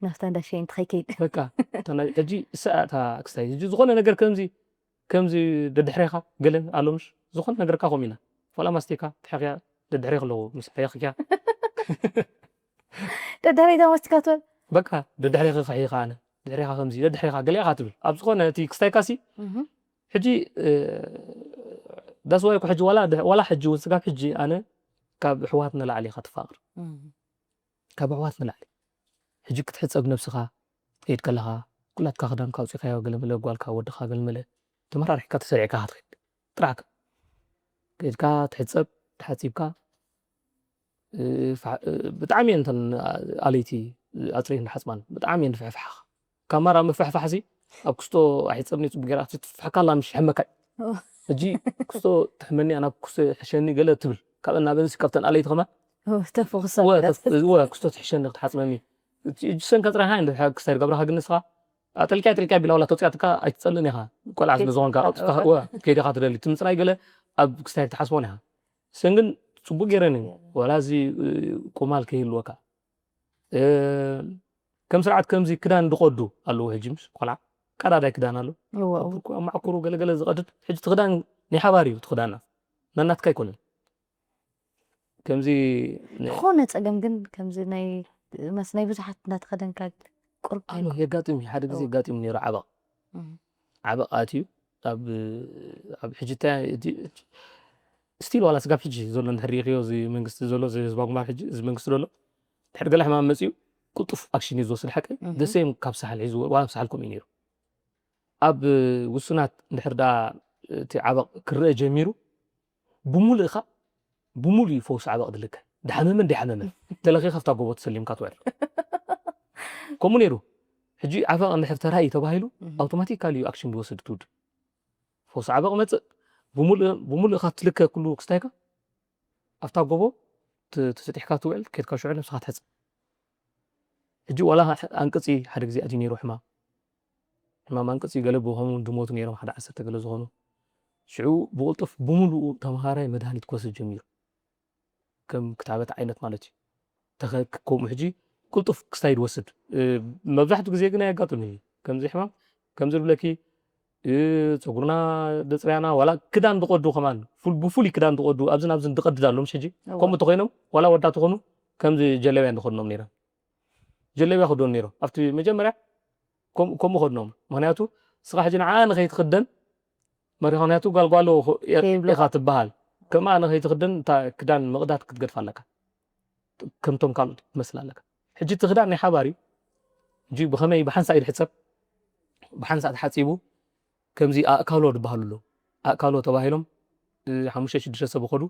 ናፍታ እንዳ ሸይን ትኸይከይድ በቃ እታ ናይ- ሕጂ እሳ እታ ክስታይ ሕጂ ዝኾነ ነገር ከምዚ ከምዚ ደድሕሬኻ ገለ ኣሎ ምሽ ዝኾነ ነገርካ ከምኡ ኢና ዋላ ማስቲካ ትሕኽያ ደድሕሬ ከለዉ ምስ ሕየኽያ ደድሕሬታ ማስቲካ ትበል በቃ ደድሕሬ ክኽሕይኻ ኣነ ድሕሬኻ ከምዚ ደድሕሬኻ ገለ ኢኻ ትብል ኣብ ዝኾነ እቲ ክስታይካ ሲ ሕጂ ዳስዋይ እኮ ሕጂ ዋላ ድሕ- ዋላ ሕጂ እውን ስጋብ ሕጂ ኣነ ካብ ኣሕዋት ንላዕሊ ኢኻ ትፋቕር ካብ ኣሕዋት ንላዕሊ ሕጂ ክትሕፀብ ነብስኻ ትኸይድ ከለኻ ኩላትካ ክዳንካ ኣውፂኻዮ ገለመለ ጓልካ ወድኻ ገለመለ ተመራሪሕካ ተሰሪዕካ ክትኸይድ ጥራሕካ ከይድካ ትሕፀብ ተሓፂብካ እ፣ ፋ- እ፣ ብጣዕሚ እየን እተን ኣለይቲ ኣፅሪን ሓፅባን ብጣዕሚ እየን ዝፍሕፍሓኻ ካብ ማራ ምፍሕፋሕ ሲ ኣብ ክስቶ ኣይሕፀብኒ ፅቡቅ ገይራ ክትፍሕካ ኣላ ምሽ ሕመካ እዩ ሕጂ ክስቶ ትሕመኒ ኣና ክስቶ ሕሸኒ ገለ ትብል ካብ እናበንሲ ካብተን ኣለይቲ ከማ ተፍኩሳ ወ ክስቶ ትሕሸኒ ክትሓፅበኒ እጅሰን ከፅረኻ እንደ ክሳይ ገብረኻ ግን ንስኻ ኣጠልቅያ ጠልቅያ ቢላ ዋላ ተውፅያትካ ኣይትፀልን ኢኻ ቆልዓ ስለ ዝኾንካ ኣውፅካ ወ ከይደኻ ትደሊ እቲ ምፅራይ ገለ ኣብ ክስታይ ትሓስቦን ኢኻ ሰን ግን ፅቡቅ ገይረን እዩ ዋላ እዚ ቁማል ከይህልወካ እ፣ ከም ስርዓት ከምዚ ክዳን ዝቀዱ ኣለዉ ሕጂ ምስ ቆልዓ ቀዳዳይ ክዳን ኣሎ እወ ኣብ ብርኩ ኣብ ማዕኩሩ ገለገለ ዝቀድድ ሕጂ እቲ ክዳን ናይ ሓባር እዩ እቲ ክዳና ናናትካ ኣይኮነን ከምዚ ነ- ዝኾነ ፀገም ግን ከምዚ ናይ መስ ናይ ብዙሓት እንዳተኸደንካ ቁርብ ኣሎ የጋጥም እዩ ሓደ ግዜ የጋጢሙ ነይሩ ዓበቕ እም። ዓበቕ ኣትዩ ኣብ ኣብ ሕጂ እንታይ እቲ- ስቲል ዋላ ስጋብ ሕጂ ዘሎ እንድሕር ሪኢኽዮ እዚ መንግስቲ ዘሎ እዚ ህዝባዊ ግንባር ሕጂ እዚ መንግስቲ ዘሎ ድሕሪ ገለ ሕማም መፅኡ ቅልጡፍ ኣክሽን እዩ ዝወስድ ሓቂ እም። ደሴም ካብ ሳሕል ሒዝዎ ዋላ ኣብ ሳሕል ከምኡ እዩ ነይሩ ኣብ ውሱናት እንድሕር ዳ እቲ ዓበቕ ክረአ ጀሚሩ ብሙሉእ ኢኻ ብሙሉእ እዩ ፈውሲ ዓበቕ ድልከ ድሓመመን ደይሓመመን ተለኺ ከፍታ ጎቦ ተሰሊምካ ትውዕል ከምኡ ነይሩ ሕጂ ዓበቕ እንድሕር ተራእዩ ተባሂሉ ኣውቶማቲካሊ እዩ ኣክሽን ዝወስድ ትውድብ ፈውሲ ዓበቕ መፅእ ብሙሉእ ኢኻ ትልከ ኩሉ ክስታይካ ኣብታ ጎቦ ት- ተሰጢሕካ ትውዕል ከድካ ሽዑ ነብስኻ ትሕፅብ ሕጂ ዋላ ኣንቅፂ ሓደ ግዜ ኣትዩ ነይሩ ሕማም ሕማም ኣንቅፂ ገለ ብኸምኡ ዝሞቱ ነይሮም ሓደ ዓሰርተ ገለ ዝኾኑ ሽዑ ብቕልጡፍ ብምሉኡ ተምሃራይ መድሃኒት ክወስድ ጀሚሩ ከም ክታበት ዓይነት ማለት እዩ ተኸ- ከምኡ ሕጂ ቅልጡፍ ክስታይ ዝወስድ እ፣ መብዛሕትኡ ግዜ ግን ኣየጋጥም እዩ ከምዚ ሕማም ከምዚ ዝብለኪ እ፣ ፀጉርና ደፅርያና ዋላ ክዳን ዝቐዱ ከማን ፉል- ብፍሉይ ክዳን ዝቐዱ ኣብዝን ኣብዝን ዝቐድድ ኣሎ ምሽ ሕጂ እወ። ከምኡ ተኮይኖም ዋላ ወዳ ተኾኑ ከምዚ ጀለብያ ዝኸድኖም ነይረን ጀለብያ ክደኑ ነይሮም ኣብቲ መጀመርያ። ከም- ከምኡ ከድኖም ምክንያቱ ንስኻ ሕጂ ንዓ ንኸይትክደን መሪ ምክንያቱ ጓልጓሎ ከይብሉ። ኢኻ ትበሃል። ከምኣ ንኸይትክደን እታ ክዳን ምቕዳድ ክትገድፋ ኣለካ። ከምቶም ካልኦት ክትመስል ኣለካ። ሕጂ እቲ ክዳን ናይ ሓባር እዩ። ሕጂ ብኸመይ ብሓንሳእ እዩ ዝሕፀብ? ብሓንሳእ ተሓፂቡ ከምዚ ኣእካሎ ዝበሃሉ ኣለዉ። ኣእካሎ ተባሂሎም እ፣ ሓሙሽተ ሽዱሽተ ሰብ ከዱ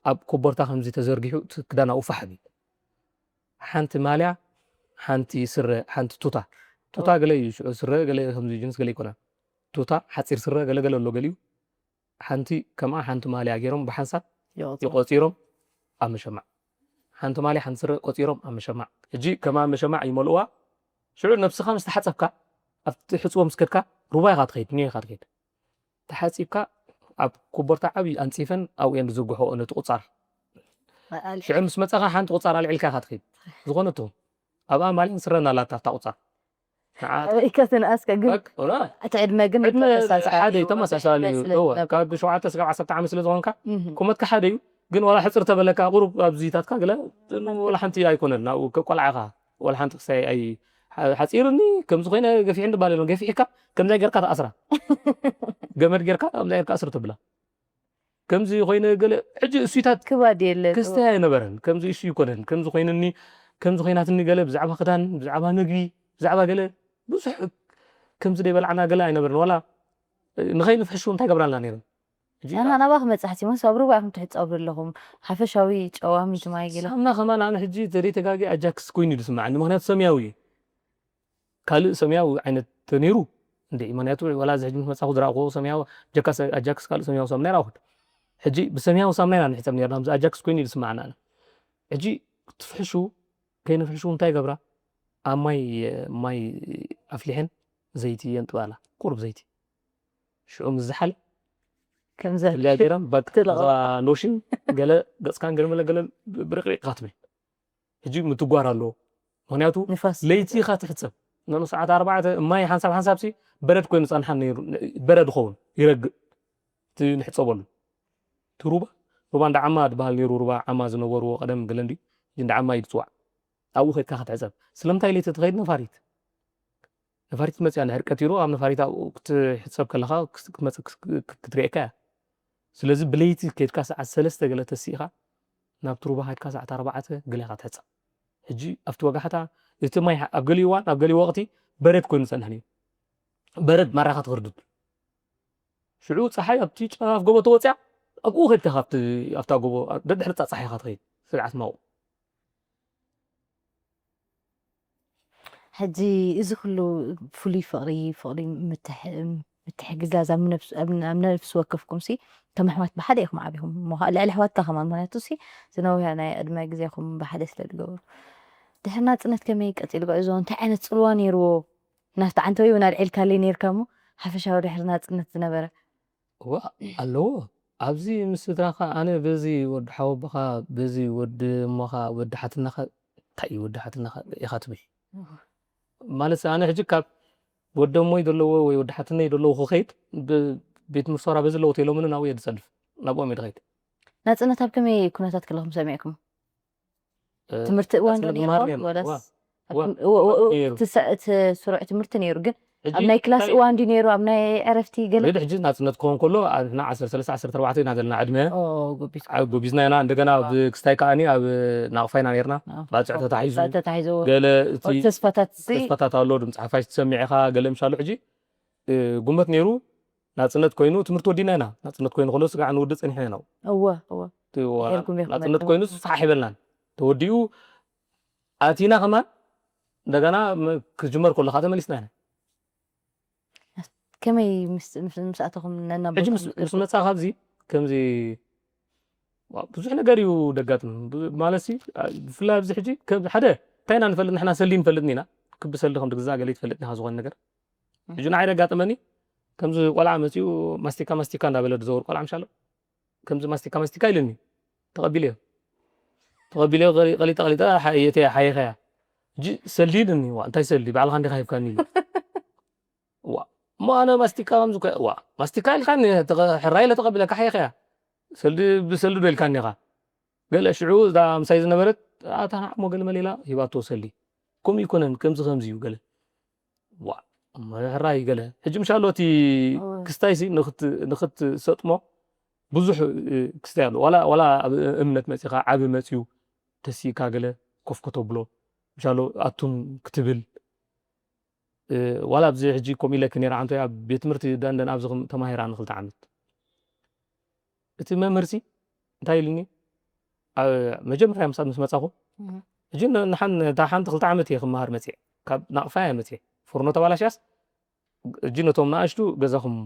ኣብ ኮቦርታ ከምዚ ተዘርጊሑ እቲ ክዳን ኣብኡ ፋሕ ይብል። ሓንቲ ማልያ፣ ሓንቲ ስረ፣ ሓንቲ ቱታ። ቱታ ገለ እዩ ሽዑ ስረ ገለ ከምዚ ጅንስ ገለ ይኮና። ቱታ ሓፂር ስረ ገለ ገለ ኣሎ ገሊኡ። ሓንቲ ከምኣ ሓንቲ ማልያ ገይሮም ብሓንሳብ ይቆፅሩ። ይቆፂሮም ኣብ መሸማዕ። ሓንቲ ማልያ ሓንቲ ስረ ቆፂሮም ኣብ መሸማዕ። ሕጂ ከምኣ መሸማዕ ይመልእዋ። ሽዑ ነብስኻ ምስ ተሓፀብካ ኣብቲ ሕፅቦ ምስ ከድካ ሩባ ኢኻ ትኸይድ፣ ኒዮ ኢኻ ትኸይድ። ተሓፂብካ ኣብ ኮቦርታ ዓብዪ ኣንፂፈን ኣብኡ እየን ዝዝርግሕኦ ነቲ ቁፃር። ኣል- ሽዑ ምስ መፃኻ ሓንቲ ቁፃር ኣልዒልካ ኢኻ ትኸይድ። ዝኾነ ትኹን ኣብኣ ማልያን ስረን ኣላታ ኣብታ ቁፃር። ንዓ ኣበይ ከትንኣስከ ግን በቃ፣ ወላ እቲ ዕድመ ግን ዕድመ ተመሳሳሊ ሓደ እዩ፣ እዩ። ተመሳሳሊ እዩ። ስለ እወ፣ ዝነብር። ካብ ሸውዓተ ስጋብ ዓሰርተ ዓመት ስለ ዝኾንካ እህ። ቁመትካ ሓደ እዩ። ግን ዋላ ሕፅር ተበለካ ቁሩብ ኣብዚታትካ ገለ ወላ ሓንቲ ኣይኮነን። ናብኡ ከ ቆልዓ ኢኻ ወላ ሓንቲ ክሳይ ኣይ ሓ- ሓፂርኒ ከምዚ ኮይነ ገፊሕ እንድባል የለን። ገፊሕካ ከምዚ ጌርካ ተኣስራ ገመድ ጌርካ ከምዚ ጌርካ ኣስር ተብላ ከምዚ ኮይነ ገለ ሕጂ እሱይታት ክባድ የለን። ክስታይ ኣይነበረን። ከምዚ እሱ ይኮነን ከምዚ ኮይንኒ ከምዚ ኮይናትኒ ገለ ብዛዕባ ክዳን ብዛዕባ ምግቢ ብዛዕባ ገለ ብዙሕ ከምዚ ደይ በላዕና ገለ ኣይነበረን። ዋላ ንኸይንፍሕሹ እንታይ ገብራልና ነይረን? ሕጂ ንሕና ናባኹም በጻሕቲ መስ ኣብ ሩባ ኢኹም ትሕጸቡ ዘለኹም ሓፈሻዊ ጨዋሚ ዝማይ ገለ ሳምና ከማን ኣነ ሕጂ ተደይ ተጋጊ ኣጃክስ ኮይኑ እዩ ዝስማዓኒ። ምክንያቱ ሰማያዊ እዩ። ካልእ ሰማያዊ ዓይነት ተነይሩ እንደ ምክንያቱ ዋላ እዚ ሕጂ ምስ መጻኹ ዝረኣኹ ሰማያዊ ጀካስ ኣጃክስ ካልእ ሰማያዊ ሳምና ይረኣኹ። ሕጂ ብሰማያዊ ሳምና ኢና ንሕጸብ ነርና። ኣብዚ ኣጃክስ ኮይኑ እዩ ዝስማዓና። ኣነ ሕጂ ክትፍሕሹ ከይንፍሕሹ እንታይ ገብራ? ኣብ ማይ ማይ ኣፍሊሐን ዘይቲ የንጥባላ ቁሩብ ዘይቲ ሽዑ ምስ ዝሓለ ከምዘ እዚኣ ገይረን በቃ ትለቐ። እዛ ሎሽን ገለ ገፅካን ገለ መለ ገለ ብርቅሪቅ ኢኻ ትብል። ሕጂ ምትጓር ኣለዎ። ምክንያቱ ንፋስ ለይቲ ኢኻ ትሕፀብ። ነኑ ሰዓት ኣርባዕተ ማይ ሓንሳብ ሓንሳብ ሲ በረድ ኮይኑ ፀንሓ ነይሩ። በረድ ይኸውን ይረግእ እቲ ንሕፀበሉ እቲ ሩባ ሩባ እንዳ ዓማ ዝበሃል ነይሩ። ሩባ ዓማ ዝነበርዎ ቀደም ገለ እንዲ እንዳ ዓማ እዩ ዝፅዋዕ። ኣብኡ ከድካ ክትሕፀብ። ስለምንታይ ለይቲ ትኸይድ? ነፋሪት ነፋሪት መፅያ ንድሕር ቀቲሩ ኣብ ነፋሪት ኣብኡ ክትሕፀብ ከለኻ ክትመፅእ ክትሪኤካ እያ። ስለዚ ብለይቲ ከድካ ሰዓት ሰለስተ ገለ ተሲእኻ ናብቲ ሩባ ከድካ ሰዓት ኣርባዕተ ገለ ኢኻ ትሕፀብ። ሕጂ ኣብቲ ወጋሕታ እቲ ማይ ኣብ ገሊኡ እዋን ኣብ ገሊኡ ወቕቲ በረድ ኮይኑ ዝፀንሕ ነይሩ። በረድ ማራኻ ትኽርድድ ሽዑ ፀሓይ ኣብቲ ጫፍ ጎቦ ተወፅያ ኣብኡ ከድካ ካብቲ ኣብታ ጎቦ ደድሕሪ እታ ፀሓይ ኢኻ ትኸይድ ስርዓት ማው ሕጂ እዚ ኩሉ ፍሉይ ፍቕሪ ፍቕሪ ምትሕ- ምትሕግጋዝ ኣብ ነብስ- ኣብ ኣብ ነብሲ ወከፍኩም ሲ ከም ኣሕዋት ብሓደ ኢኹም ዓቢኹም እሞ ከዓ ልዕሊ ኣሕዋትካ ከማን ምክንያቱ ሲ ዝነውያ ናይ ዕድመ ግዜኹም ብሓደ ስለ ዝገብሩ ድሕሪ ናፅነት ከመይ ቀፂሉ ጉዕዞ እንታይ ዓይነት ፅልዋ ነይርዎ ናብቲ ዓንተወይ እውን ኣልዒልካለይ ነይርካ እሞ ሓፈሻዊ ድሕሪ ናፅነት ዝነበረ እዋ ኣለዎ። ኣብዚ ምስ ስድራኻ ኣነ በዚ ወዲ ሓወቦኻ በዚ ወዲ እሞኻ ወዲ ሓትናኻ እንታይ እዩ ወዲ ሓትናኻ ኢኻ ትብል ማለት ኣነ ሕጂ ካብ ወዲ እሞይ ዘለዎ ወይ ወዲ ሓትነይ ዘለዎ ክኸይድ ብ- ቤት ምርሶራ በዚ ኣለዎ ተኢሎምኒ ናብኡ እየ ዝፀድፍ ናብኦም እየ ዝኸይድ። ናፅነት ኣብ ከመይ ኩነታት ከለኹም ሰሚዕኩም እ፣ ትምህርቲ እዋን ዶ ናፅነት ነይርኩም ማርያም፣ ወላስ ዋ፣ ኣብ ዋ፣ ትም- እወ- እወ- እወ- ነይሩ። እቲ ሰ- እቲ ስሩዕ ትምህርቲ ነይሩ ግን ሕጂ ኣብ ናይ ክላስ እንታይ- እዋን ድዩ ነይሩ ኣብ ናይ ዕረፍቲ ገለ ልዕሊ ሕጂ ናፅነት ክኸውን ከሎ ንሕና ዓሰርተ ሰለስተ ዓሰርተ ኣርባዕተ ኢና ዘለና ዕድመ ኦ፣ ጎቢት ዓ- ጎቢዝና ኢና። እንደገና ኣብ ክስታይ ከዓኒ ኣብ ናቕፋ ኢና ነርና። ኣዎ። ባፅዕ ተታሒዙ ተታሒዝዎ ገለ እቲ ተስፋታት ሲ ተስፋታት ኣሎ ድምፂ ሓፋሽ ትሰሚዕ ኢኻ ገለ ምሻሉ ሕጂ እ፣ ጉመት ነይሩ ናፅነት ኮይኑ ትምህርቲ ወዲና ኢና። ናፅነት ኮይኑ ከሎ ስጋዕ ንውድእ ፀኒሕና ኢና። እወ እወ እቲ ወላ ድሒርኩም ኢኹም ናፅነት መፅኹም። ኮይኑ ስራሕ ይበልናን ተወዲኡ ኣቲና ከማን እንደገና ም- ክጅመር ከሎ ከዓ ተመሊስና ኢና። ከመይ ምስ- ምስ- ምስ ኣተኹም ነናብ ሕጂ ምስ ምስ መፃ ካብዚ ከምዚ ዋ፣ ብዙሕ ነገር እዩ ደጋጥም ብ- ማለት ሲ አ፣ ብፍላይ ኣብዚ ሕጂ ከም ሓደ እንታይ ኢና ንፈልጥ ንሕና ሰልዲ ንፈልጥኒ ኢና ክቢ ሰልዲ ከም ትግዛእ ገለ ትፈልጥኒ ኢኻ ዝኾነ ነገር ሕጂ ንዓይ ደጋጥመኒ ከምዚ ቆልዓ መፂኡ ማስቲካ ማስቲካ እንዳበለ ዝዘውር ቆልዓ ምሻሎ ከምዚ ማስቲካ ማስቲካ ኢልኒ ተቐቢለዮ ተቐቢለዮ ቀሊ- ቀሊጠ ቀሊጠ የተ ሓይኸያ ሕጂ ሰልዲ ኢልኒ ዋ እንታይ ሰልዲ ባዕልኻ እንዲኻ ሂብካኒ ኢሉ ዋ እሞ ኣነ ማስቲካ ከምዚ ኮ- ዋ ማስቲካ ኢልካኒ ተቐ- ሕራይ ኢለ ተቐቢለካ ሓይኸያ ሰልዲ ብሰልዲ ዶ ኢልካኒ ኢኻ ገለ ሽዑ እዛ ምሳይ ዝነበረት ኣታ ንዓሞ ገለ መለ ኢላ ሂባቶ ሰልዲ ከምኡ ይኮነን ከምዚ ከምዚ እዩ ገለ ዋ ሕራይ ገለ ሕጂ ምሻሎ እቲ ክስታይ ሲ ንክትሰጥሞ ብዙሕ ክስታይ ኣሎ ዋላ ዋላ ኣብ እምነት መፂኻ ዓቢ መፅዩ ተሲእካ ገለ ኮፍ ከተብሎ ምሻሎ ኣቱም ክትብል ዋላ ኣብዚ ሕጂ ከምኡ ኢለክ ነራ ዓንቶ ኣብ ቤት ትምህርቲ ደንደን ኣብዚ ተማሂራ ንክልተ ዓመት እቲ መምህርሲ እንታይ ኢሉኒ መጀመርያ ምሳብ ምስ መፃኹ ሕጂ ንሓን እታ ሓንቲ ክልተ ዓመት እየ ክመሃር መፅአ ካብ ናቕፋ እየ መፅአ ፍርኖ ተባላሽያስ ሕጂ ነቶም ንኣሽቱ ገዛኹም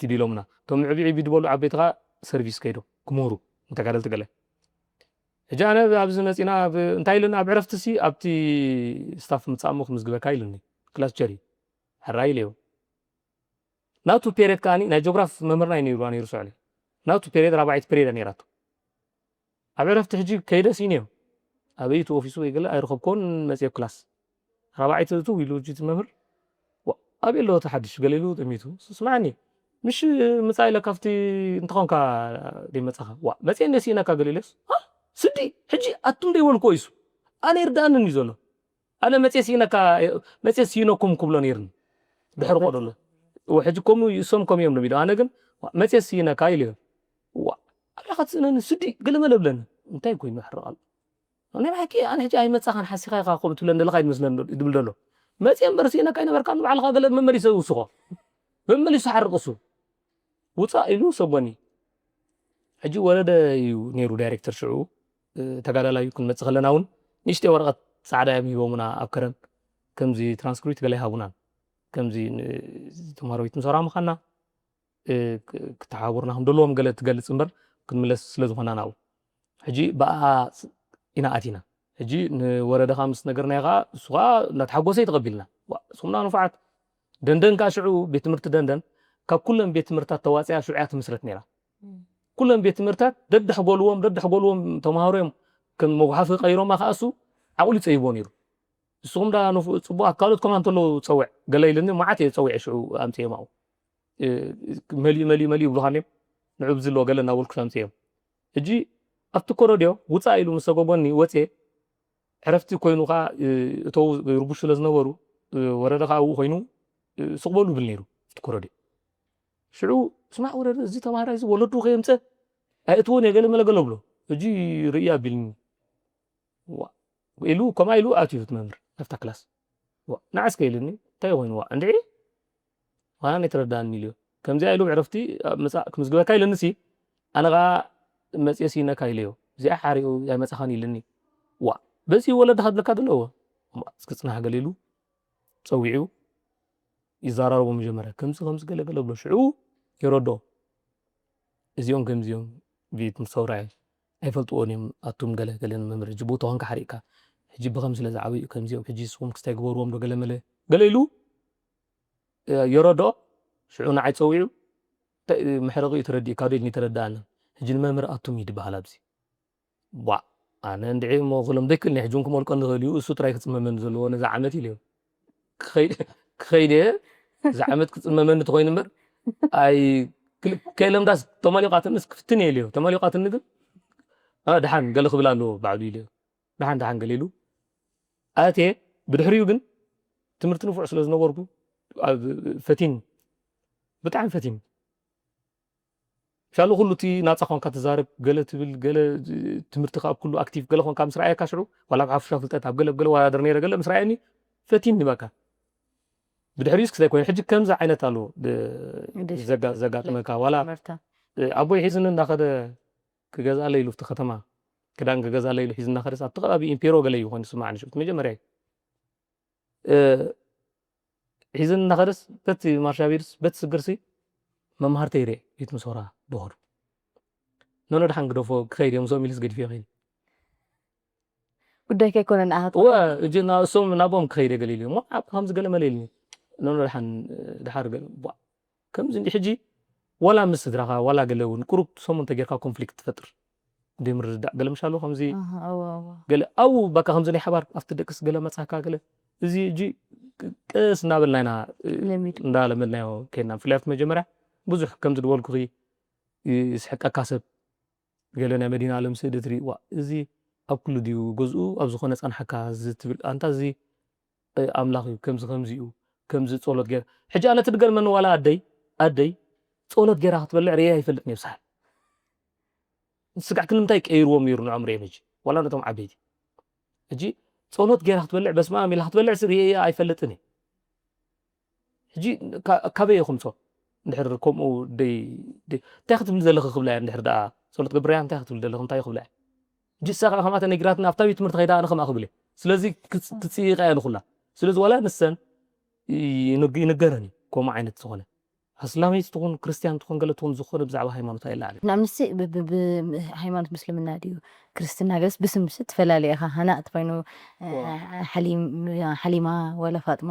ኪዱ ኢሎምና እቶም ዕብዒ ቢድበሉ ዓበይቲ ከዓ ሰርቪስ ከይዶም ክምህሩ ንተጋደልቲ ገለ ሕጂ ኣነ ኣብዚ መፂና እንታይ ኢሉኒ ኣብ ዕረፍቲ ሲ ኣብቲ ስታፍ ምፃእሞ ክምዝግበካ ኢሉኒ ክላስ ቸሪ ሕራይ ኢለዮ ናቱ ፔሬድ ከዓኒ ናይ ጆግራፍ መምህርና እዩ ነይሩ ነይሩ ስዕሊ ናቱ ፔሬድ ራብዓይቲ ፔሬድ ነይራቱ ኣብ ዕረፍቲ ሕጂ ከይደ ሲንዮ ኣበይ እቲ ኦፊሱ ወይ ገለ ኣይረኸብኮን መፅዮ ክላስ ራብዓይቲ እቱ ኢሉ እቲ መምህር ኣበይ ኣለዎ እቲ ሓድሽ ገለ ኢሉ ጠሚቱ ስማዕኒ ምሽ ምፃእ ኢለ ካብቲ እንተኾንካ ደይመፃኻ ዋ መፅየ እንደ ሲኢነካ ገለ ኢለስ ስዲ ሕጂ ኣቱም ደይበልኮ ኢሱ ኣነ ይርዳእንን እዩ ዘሎ ኣነ መፅየ ሲኢነካ መፅየ ሲኢነኩም ክብሎ ነይርኒ ድሕሪ ቆደሎ ሕጂ ከምኡ እሶም ከም እዮም ኢሉ ኣነ ግን መፅየ ሲኢነካ ኢሉ ዋ ኣምላኻ ትስእነኒ ስዲ ገለመለ ብለኒ እንታይ ኮይኑ ሕርቕ ኣሎ ናይ ብሓቂ ኣነ ሕጂ ኣይመፃኻን ሓሲኻ ኢኻ ከምኡ ትብለን ዘለኻ ኣይመስለን ዝብል ዘሎ መፅየ እምበር ሲኢነካ ኣይነበርካ ንባዕልኻ ገለ መመሊሰ ውስኾ መመሊሱ ሓርቕ እሱ ውፃእ ኢሉ ሰጎኒ ሕጂ ወረደ እዩ ነይሩ ዳይሬክተር ሽዑ ተጋዳላይ እዩ ክንመፅእ ከለና እውን ንእሽተይ ወረቐት ፃዕዳ እዮም ሂቦምና ኣብ ከረን ከምዚ ትራንስክሪፕት ገለ ይሃቡናን ከምዚ ተምሃሮ ቤት ምሰራ ምዃንና ክተሓባበሩና ከም ዘለዎም ገለ ትገልፅ እምበር ክንምለስ ስለ ዝኾና ናብኡ ሕጂ ብኣ ኢና ኣቲና ሕጂ ንወረደኻ ምስ ነገርናዮ ከዓ እሱ ከዓ እናተሓጎሰ እዩ ተቐቢልና ንስኹምና ንፉዓት ደንደን ከዓ ሽዑ ቤት ትምህርቲ ደንደን ካብ ኩለን ቤት ትምህርታት ተዋፅያ ሽዑ እያ ትምስረት ነይራ ኩለን ቤት ትምህርታት ደድሕጎልዎም ደድሕጎልዎም ተምሃሮ እዮም ከም መጉሓፊ ቀይሮማ ከዓ እሱ ዓቑሊ ፀይቦ ነይሩ ንስኹም ዳ ጽቡቕ ኣካሎት ከማን ተለዉ ፀውዕ ገለ ኢልኒ መዓት እየ ፀዊዐ ሽዑ ኣምፅኤ ማኡ መሊኡ መሊኡ መሊኡ ይብሉኻኒ እዮም ንዑ ብዚ ኣለዎ ገለ እናበልኩ ኣምፅኤ እዮም ሕጂ ኣብቲ ኮረድዮ ውፃእ ኢሉ ምስ ሰጎጎኒ ወፅየ ዕረፍቲ ኮይኑ ከዓ እተው ርቡሽ ስለ ዝነበሩ ወረደ ከዓ ኣብኡ ኮይኑ ስቕ በሉ ይብል ነይሩ እቲ ኮረድዮ ሽዑ ስማዕ ወረደ እዚ ተማሃራይ እዚ ወለዱ ከየምፀ ኣይእትዎን እየ ገለ መለ ገለ ብሎ ሕጂ ርእያ ኣቢልኒ ኢሉ ከምኣ ኢሉ ኣትዩ እቲ መምህር ኣብታ ክላስ ንዓስከ ኢልኒ እንታይ ኮይንዋ እንድዒ ዋላ ኣይተረዳእን ኢልዮ ከምዚኣ ኢሉ ዕረፍቲ ኣብ ምፃእ ክምዝግበካ ኢልኒ ሲ ኣነ ከዓ መፅየ ሲነካ ኢለዮ እዚኣ ሓሪኡ ኣይመፃኻን ኢልኒ ዋ በዚ ወለድኻ ድለካ ዘለዎ እስኪ ፅናሕ ገለ ኢሉ ፀዊዑ ይዘራረቦም ጀመረ ከምዚ ከምዚ ገለ ገለ ብሎ ሽዑ የረድኦ እዚኦም ከምዚኦም ቤት ምሰውራ እዮም ኣይፈልጥዎን እዮም ኣቱም ገለ ገለ ንመምህር ሕጂ ቦታውን ካሕሪእካ ሕጂ ብኸም ስለ ዝዓበዩ ከምዚኦም ሕጂ ንስኹም ክስታይ ግበርዎም ዶ ገለ መለ ገለ ኢሉ የረድኦ ሽዑ ንዓይ ፀዊዑ መሕረቂ እዩ ተረዲእካ ዶ ኢልኒ ተረዳኣና ሕጂ ንመምህር ኣቱም እዩ ዝበሃል ኣብዚ ቧዕ ኣነ እንድዒ እሞ ክሎም ዘይክእል ናይ ሕጂ እውን ክመልቆ ንኽእል እዩ እሱ ጥራይ ክፅመመኒ ዘለዎ ነዚ ዓመት ኢሉ ክኸይድ እየ እዚ ዓመት ክፅመመኒ ተኮይኑ እምበር ኣይ ከይለምዳስ ተመሊቋትንስ ክፍትን እየ ኢልዮ ተመሊቋትኒ ግን ድሓን ገለ ክብል ኣለዎ ባዕሉ ኢልዮ ድሓን ድሓን ገለ ኢሉ ኣትየ ብድሕሪኡ ግን ትምህርቲ ንፉዕ ስለ ዝነበርኩ ፈቲን ብጣዕሚ ፈቲን ሻሉ ኩሉ እቲ ናፃ ኮንካ ትዛረብ ገለ ትብል ገለ ትምህርቲ ካብ ኩሉ ኣክቲቭ ገለ ኮንካ ምስ ረኣየካ ሽዑ ዋላ ብሓፍሻ ፍልጠት ኣብ ገለ ገለ ወዳደር ነይረ ገለ ምስ ረኣየኒ ፈቲኒ በቃ ብድሕሪኡስ ክሳይ ኮይኑ ሕጂ ከምዚ ዓይነት ኣሎ ዘጋጥመካ ዋላ ኣቦይ ሒዝኒ እንዳኸደ ክገዝኣለይ ኢሉ ኣብቲ ከተማ ክዳን ክገዝኣለይ ኢሉ ሒዝኒ እንዳኸደስ ኣብቲ ከባቢ ኢምፔሮ ገለ እዩ ኮይኑ ስማዕ ንሽብቲ መጀመርያ እዩ ሒዝኒ እናኸደስ በቲ ማርሻ ቤትስ በቲ ስግርሲ መምሃርተይ ይርኤ ቤት ምሶራ ብኸዱ ኖኖ ድሓን ግደፎ ክኸይድ እዮም ሶም ኢልስ ገዲፍ ይኸይድ ጉዳይ ከይኮነ ንኣሃት እወ እጂ እሶም ናቦም ክኸይድ ገለ ኢሉ እሞ ኣብ ከምዚ ገለ መለ ኢልኒ ኖኖ ድሓን ድሓር ገለ ከምዚ እንዲ ሕጂ ዋላ ምስ ስድራኻ ዋላ ገለ እውን ቁሩብ ሰሙን ተጌርካ ኮንፍሊክት ትፈጥር ዘይምርድዳእ ገለ ምሻሎ ከምዚ ገለ ኣብኡ በቃ ከምዚ ናይ ሓባር ኣብቲ ደቅስ ገለ መፅካ ገለ እዚ እጂ ቀስ እናበልና ኢና እንዳለመድናዮ ከይድና ብፍላይ ኣብቲ መጀመርያ ብዙሕ ከምዚ ዝበልኩኺ ይስሕቀካ ሰብ ገለ ናይ መዲና ኣለም ስእሊ ትርኢ ዋ እዚ ኣብ ኩሉ ድዩ ገዝኡ ኣብ ዝኾነ ፃንሓካ ዝትብል ኣንታ እዚ ኣምላኽ እዩ ከምዚ ከምዚ እዩ ከምዚ ጸሎት ገይራ። ሕጂ ኣነ ትድገርመኒ ዋላ ኣደይ ኣደይ ጸሎት ገይራ ክትበልዕ ርእየ ኣይፈልጥን እየ ብሳል። ስጋዕ ክንምንታይ ቀይርዎም ነይሩ ንዕኦም ርእዮም ሕጂ ዋላ ነቶም ዓበይቲ። ሕጂ ጸሎት ገይራ ክትበልዕ በስመ ኣብ ኢላ ክትበልዕ ርእየ ኣይፈልጥን እየ። ሕጂ ካበይ ኢኹም ጾ እንድሕር ከምኡ ደይ እንታይ ክትብል ዘለኺ ክብላ እያ። እንድሕር ደኣ ጸሎት ገብርያ እንታይ ክትብል ዘለኺ እንታይ ክብላ እያ። ሕጂ እሳ ከዓ ከምኣ ተነጊራትና ኣብታ ቤት ትምህርቲ ከይዳ ኣነ ከምኣ ክብል እየ። ስለዚ ክትፅይቃ እያ ንኩላ። ስለዚ ዋላ ንሰን ይንገረን እዩ ከምኡ ዓይነት ዝኾነ ኣስላመይት ትኹን ክርስትያን ትኹን ገለ ትኹን ዝኾነ ብዛዕባ ሃይማኖት ኣይለዓልን። ንኣብነት ሃይማኖት ምስልምና ድዩ ክርስትና ገለስ ብስም ስ ትፈላለየ ኢኻ ሃናእ ትኮይኑ ሓሊማ ወላ ፋጥማ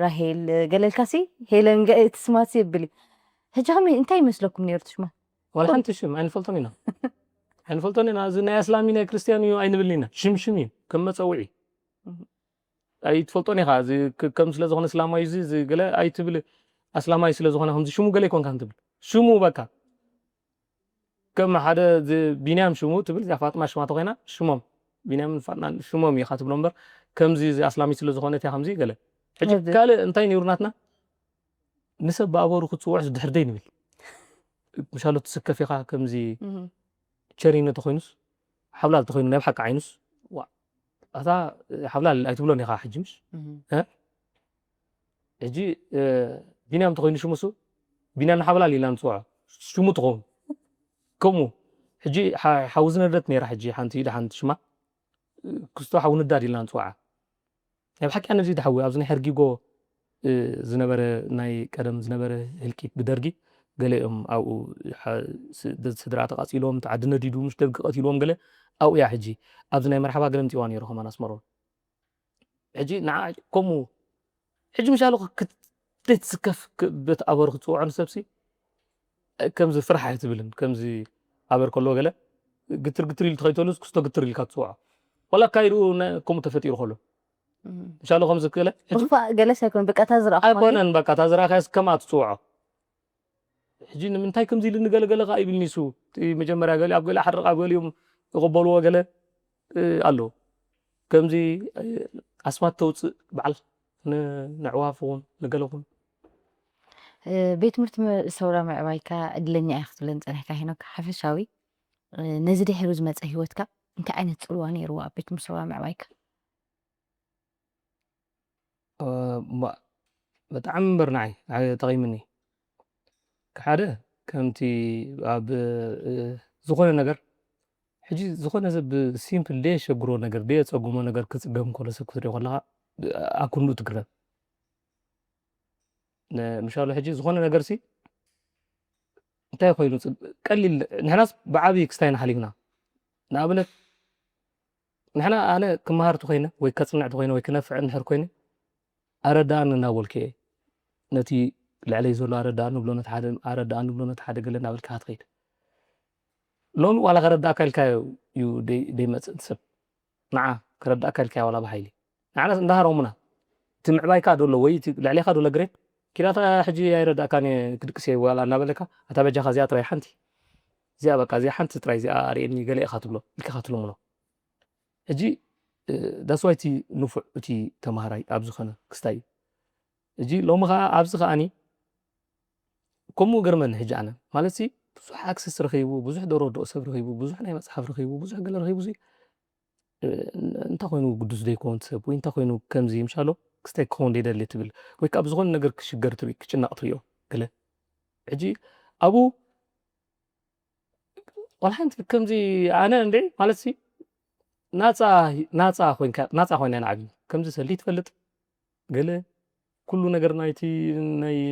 ራሄል ገለልካሲ ሄለን እቲ ስማት የብል እዩ። ሕጂ ከመይ እንታይ ይመስለኩም ነይሩ እቲ ሽማት? ዋላ ሓንቲ ሽም ኣይንፈልጦን ኢና ኣይንፈልጦን ኢና። እዚ ናይ ኣስላሚ ናይ ክርስትያን እዩ ኣይንብልን ኢና። ሽም ሽም እዩ ከም መፀውዒ። ኣይትፈልጦን ኢኻ። እዚ ከም ስለ ዝኾነ እስላማይ እዚ እዚ ገለ ኣይትብል ኣስላማይ ስለ ዝኾነ ከምዚ ሽሙ ገለ ይኮንካ እንትብል ሽሙ በቃ ከም ሓደ ቢንያም ሽሙ ትብል እዚኣ ፋጥማ ሽማ ተኮይና ሽሞም ቢንያምን ፋጥናን ሽሞም ኢኻ ትብሎ እምበር ከምዚ እዚ ኣስላሚ ስለ ዝኾነ እቲያ ከምዚ ገለ ሕጂ ካልእ እንታይ ነይሩ ናትና ንሰብ ብኣበሩ ክትፅውዖ ዝድሕር ደይ ንብል ምሻሎ ትስከፍ ኢኻ ከምዚ ቸሪነ ተኮይኑስ ሓብላል ተኮይኑ ናይ ብሓቂ ዓይኑስ ዋ ኣታ ሓብላል ኣይትብሎን ኢኻ ሕጂ ምሽ ሕጂ ቢንያም ተኮይኑ ሽሙ ሱ ቢንያም ንሓብላል ኢልና ንፅውዖ ሽሙ ትኸውን ከምኡ ሕጂ ሓዊ ዝነደት ነይራ ሕጂ ሓንቲ ኢዳ ሓንቲ ሽማ ክስቶ ሓዊ ንዳድ ኢልና ንፅውዓ ናይ ብሓቂ ኣነ እዚ ድሓዊ ኣብዚ ናይ ሕርጊጎ ዝነበረ ናይ ቀደም ዝነበረ ህልቂት ብደርጊ ገለ እዮም ኣብኡ ስድራ ተቃፂሎም ዓዲ ነዲዱ ምስ ደርጊ ቀቲልዎም ገለ ኣብኡ እያ ሕጂ ኣብዚ ናይ መርሓባ ገለ ምፅዋ ነይሩ ከማን ኣስመሮም ሕጂ ንዓ ከምኡ ሕጂ ምሻሉ ክትደይ ትስከፍ በቲ ኣበሩ ክትፅውዖ ንሰብሲ ከምዚ ፍራሕ ኣይትብልን ከምዚ ኣበር ከሎ ገለ ግትር ግትር ኢሉ ትኸይተሉስ ክስቶ ግትር ኢልካ ትፅውዖ ወላ ካይድኡ ከምኡ ተፈጢሩ ከሎ ምሻሉ ከምዚ ገለ ብክፋእ ገለስ ኣይኮነ በቃ እታ ዝረኣኹ ኣይኮነን በቃ እታ ዝረኣኻያስ ከማ ትፅውዖ ሕጂ ንምንታይ ከምዚ ኢሉ ንገለገለ ከዓ ይብል ኒሱ እቲ መጀመርያ ገሊ ኣብ ገሊ ሓርቕ ኣብ ገሊኦም ይቕበልዎ ገለ ኣሎ ከምዚ ኣስማት ተውፅእ በዓል ንዕዋፍ ኹን ንገለ ኹን ቤት ትምህርቲ ሰውራ ምዕባይካ ዕድለኛ እያ ክትብለን ፀኒሕካ ሄኖክ ሓፈሻዊ ነዚ ድሕሩ ዝመፀ ህይወትካ እንታይ ዓይነት ፅልዋ ነይርዎ ኣብ ቤት ትምህርቲ ሰውራ ምዕባይካ ብጣዕሚ እምበር ንዓይ ጠቒምኒ ሓደ ከምቲ ኣብ ዝኾነ ነገር ሕጂ ዝኾነ ሰብ ብሲምፕል ደየሸግሮ ነገር ደየፀጉሞ ነገር ክፅገም ከሎ ሰብ ክትሪኦ ከለካ ኣኩንዱ ትግረም ምሻሉ ሕጂ ዝኾነ ነገር ሲ እንታይ ኮይኑ ቀሊል ንሕናስ ብዓብዪ ክስታይ ንሓሊፍና ንኣብነት ንሕና ኣነ ክመሃር ተኮይነ ወይ ከፅንዕ ተኮይነ ወይ ክነፍዕ እንድሕር ኮይነ ኣረዳእኒ እናበልኩ እየ ነቲ ልዕለይ ዘሎ ኣረዳእ ንብሎ ነቲ ሓደ ኣረዳእ ንብሎ ነቲ ሓደ ገለ እናበልካ ክትኸይድ ሎሚ ዋላ ከረዳእካ ኢልካ እዩ ደይመፅእ እቲ ሰብ ንዓ ከረዳእካ ኢልካ ዋላ ብሓይሊ ንዓናስ እንዳሃረሙና እቲ ምዕባይካ ዶ ኣሎ ወይ እቲ ልዕሌካ ዶ ለግሬድ ኪዳታ ሕጂ ኣይረዳእካን እየ ክድቅስ እየ ዋላ እናበለካ ኣታ በጃኻ እዚኣ ጥራይ ሓንቲ እዚኣ በቃ እዚኣ ሓንቲ ጥራይ እዚኣ ኣርእየኒ ገለ ኢኻ ትብሎ ኢልካ ኢኻ ትልምኖ ሕጂ that's why እቲ ንፉዕ እቲ ተምሃራይ ኣብ ዝኾነ ክስታይ እዩ ሕጂ ሎሚ ከዓ ኣብዚ ከዓኒ ከምኡ ገርመኒ ሕጂ ኣነ ማለት ብዙሕ ኣክሰስ ረኺቡ ብዙሕ ደረድኦ ሰብ ረኺቡ ብዙሕ ናይ መፅሓፍ ረኺቡ ብዙሕ ገለ ረኺቡ እንታይ ኮይኑ ግዱስ ዘይኮን ሰብ ወይ እንታይ ኮይኑ ከምዚ ምሻሎ ክስታይ ክኸውን ዘይደሊ ትብል ወይ ከዓ ብዝኾነ ነገር ክሽገር ትርኢ ክጭነቕ ትሪኦ ገለ ሕጂ ኣብኡ ቆልሓ ከምዚ ኣነ እንደ ማለት ሲ ናፃ ናፃ ኮይንካ ናፃ ኮይና ንዓቢ ከምዚ ሰሊ ትፈልጥ ገለ ኩሉ ነገር ናይቲ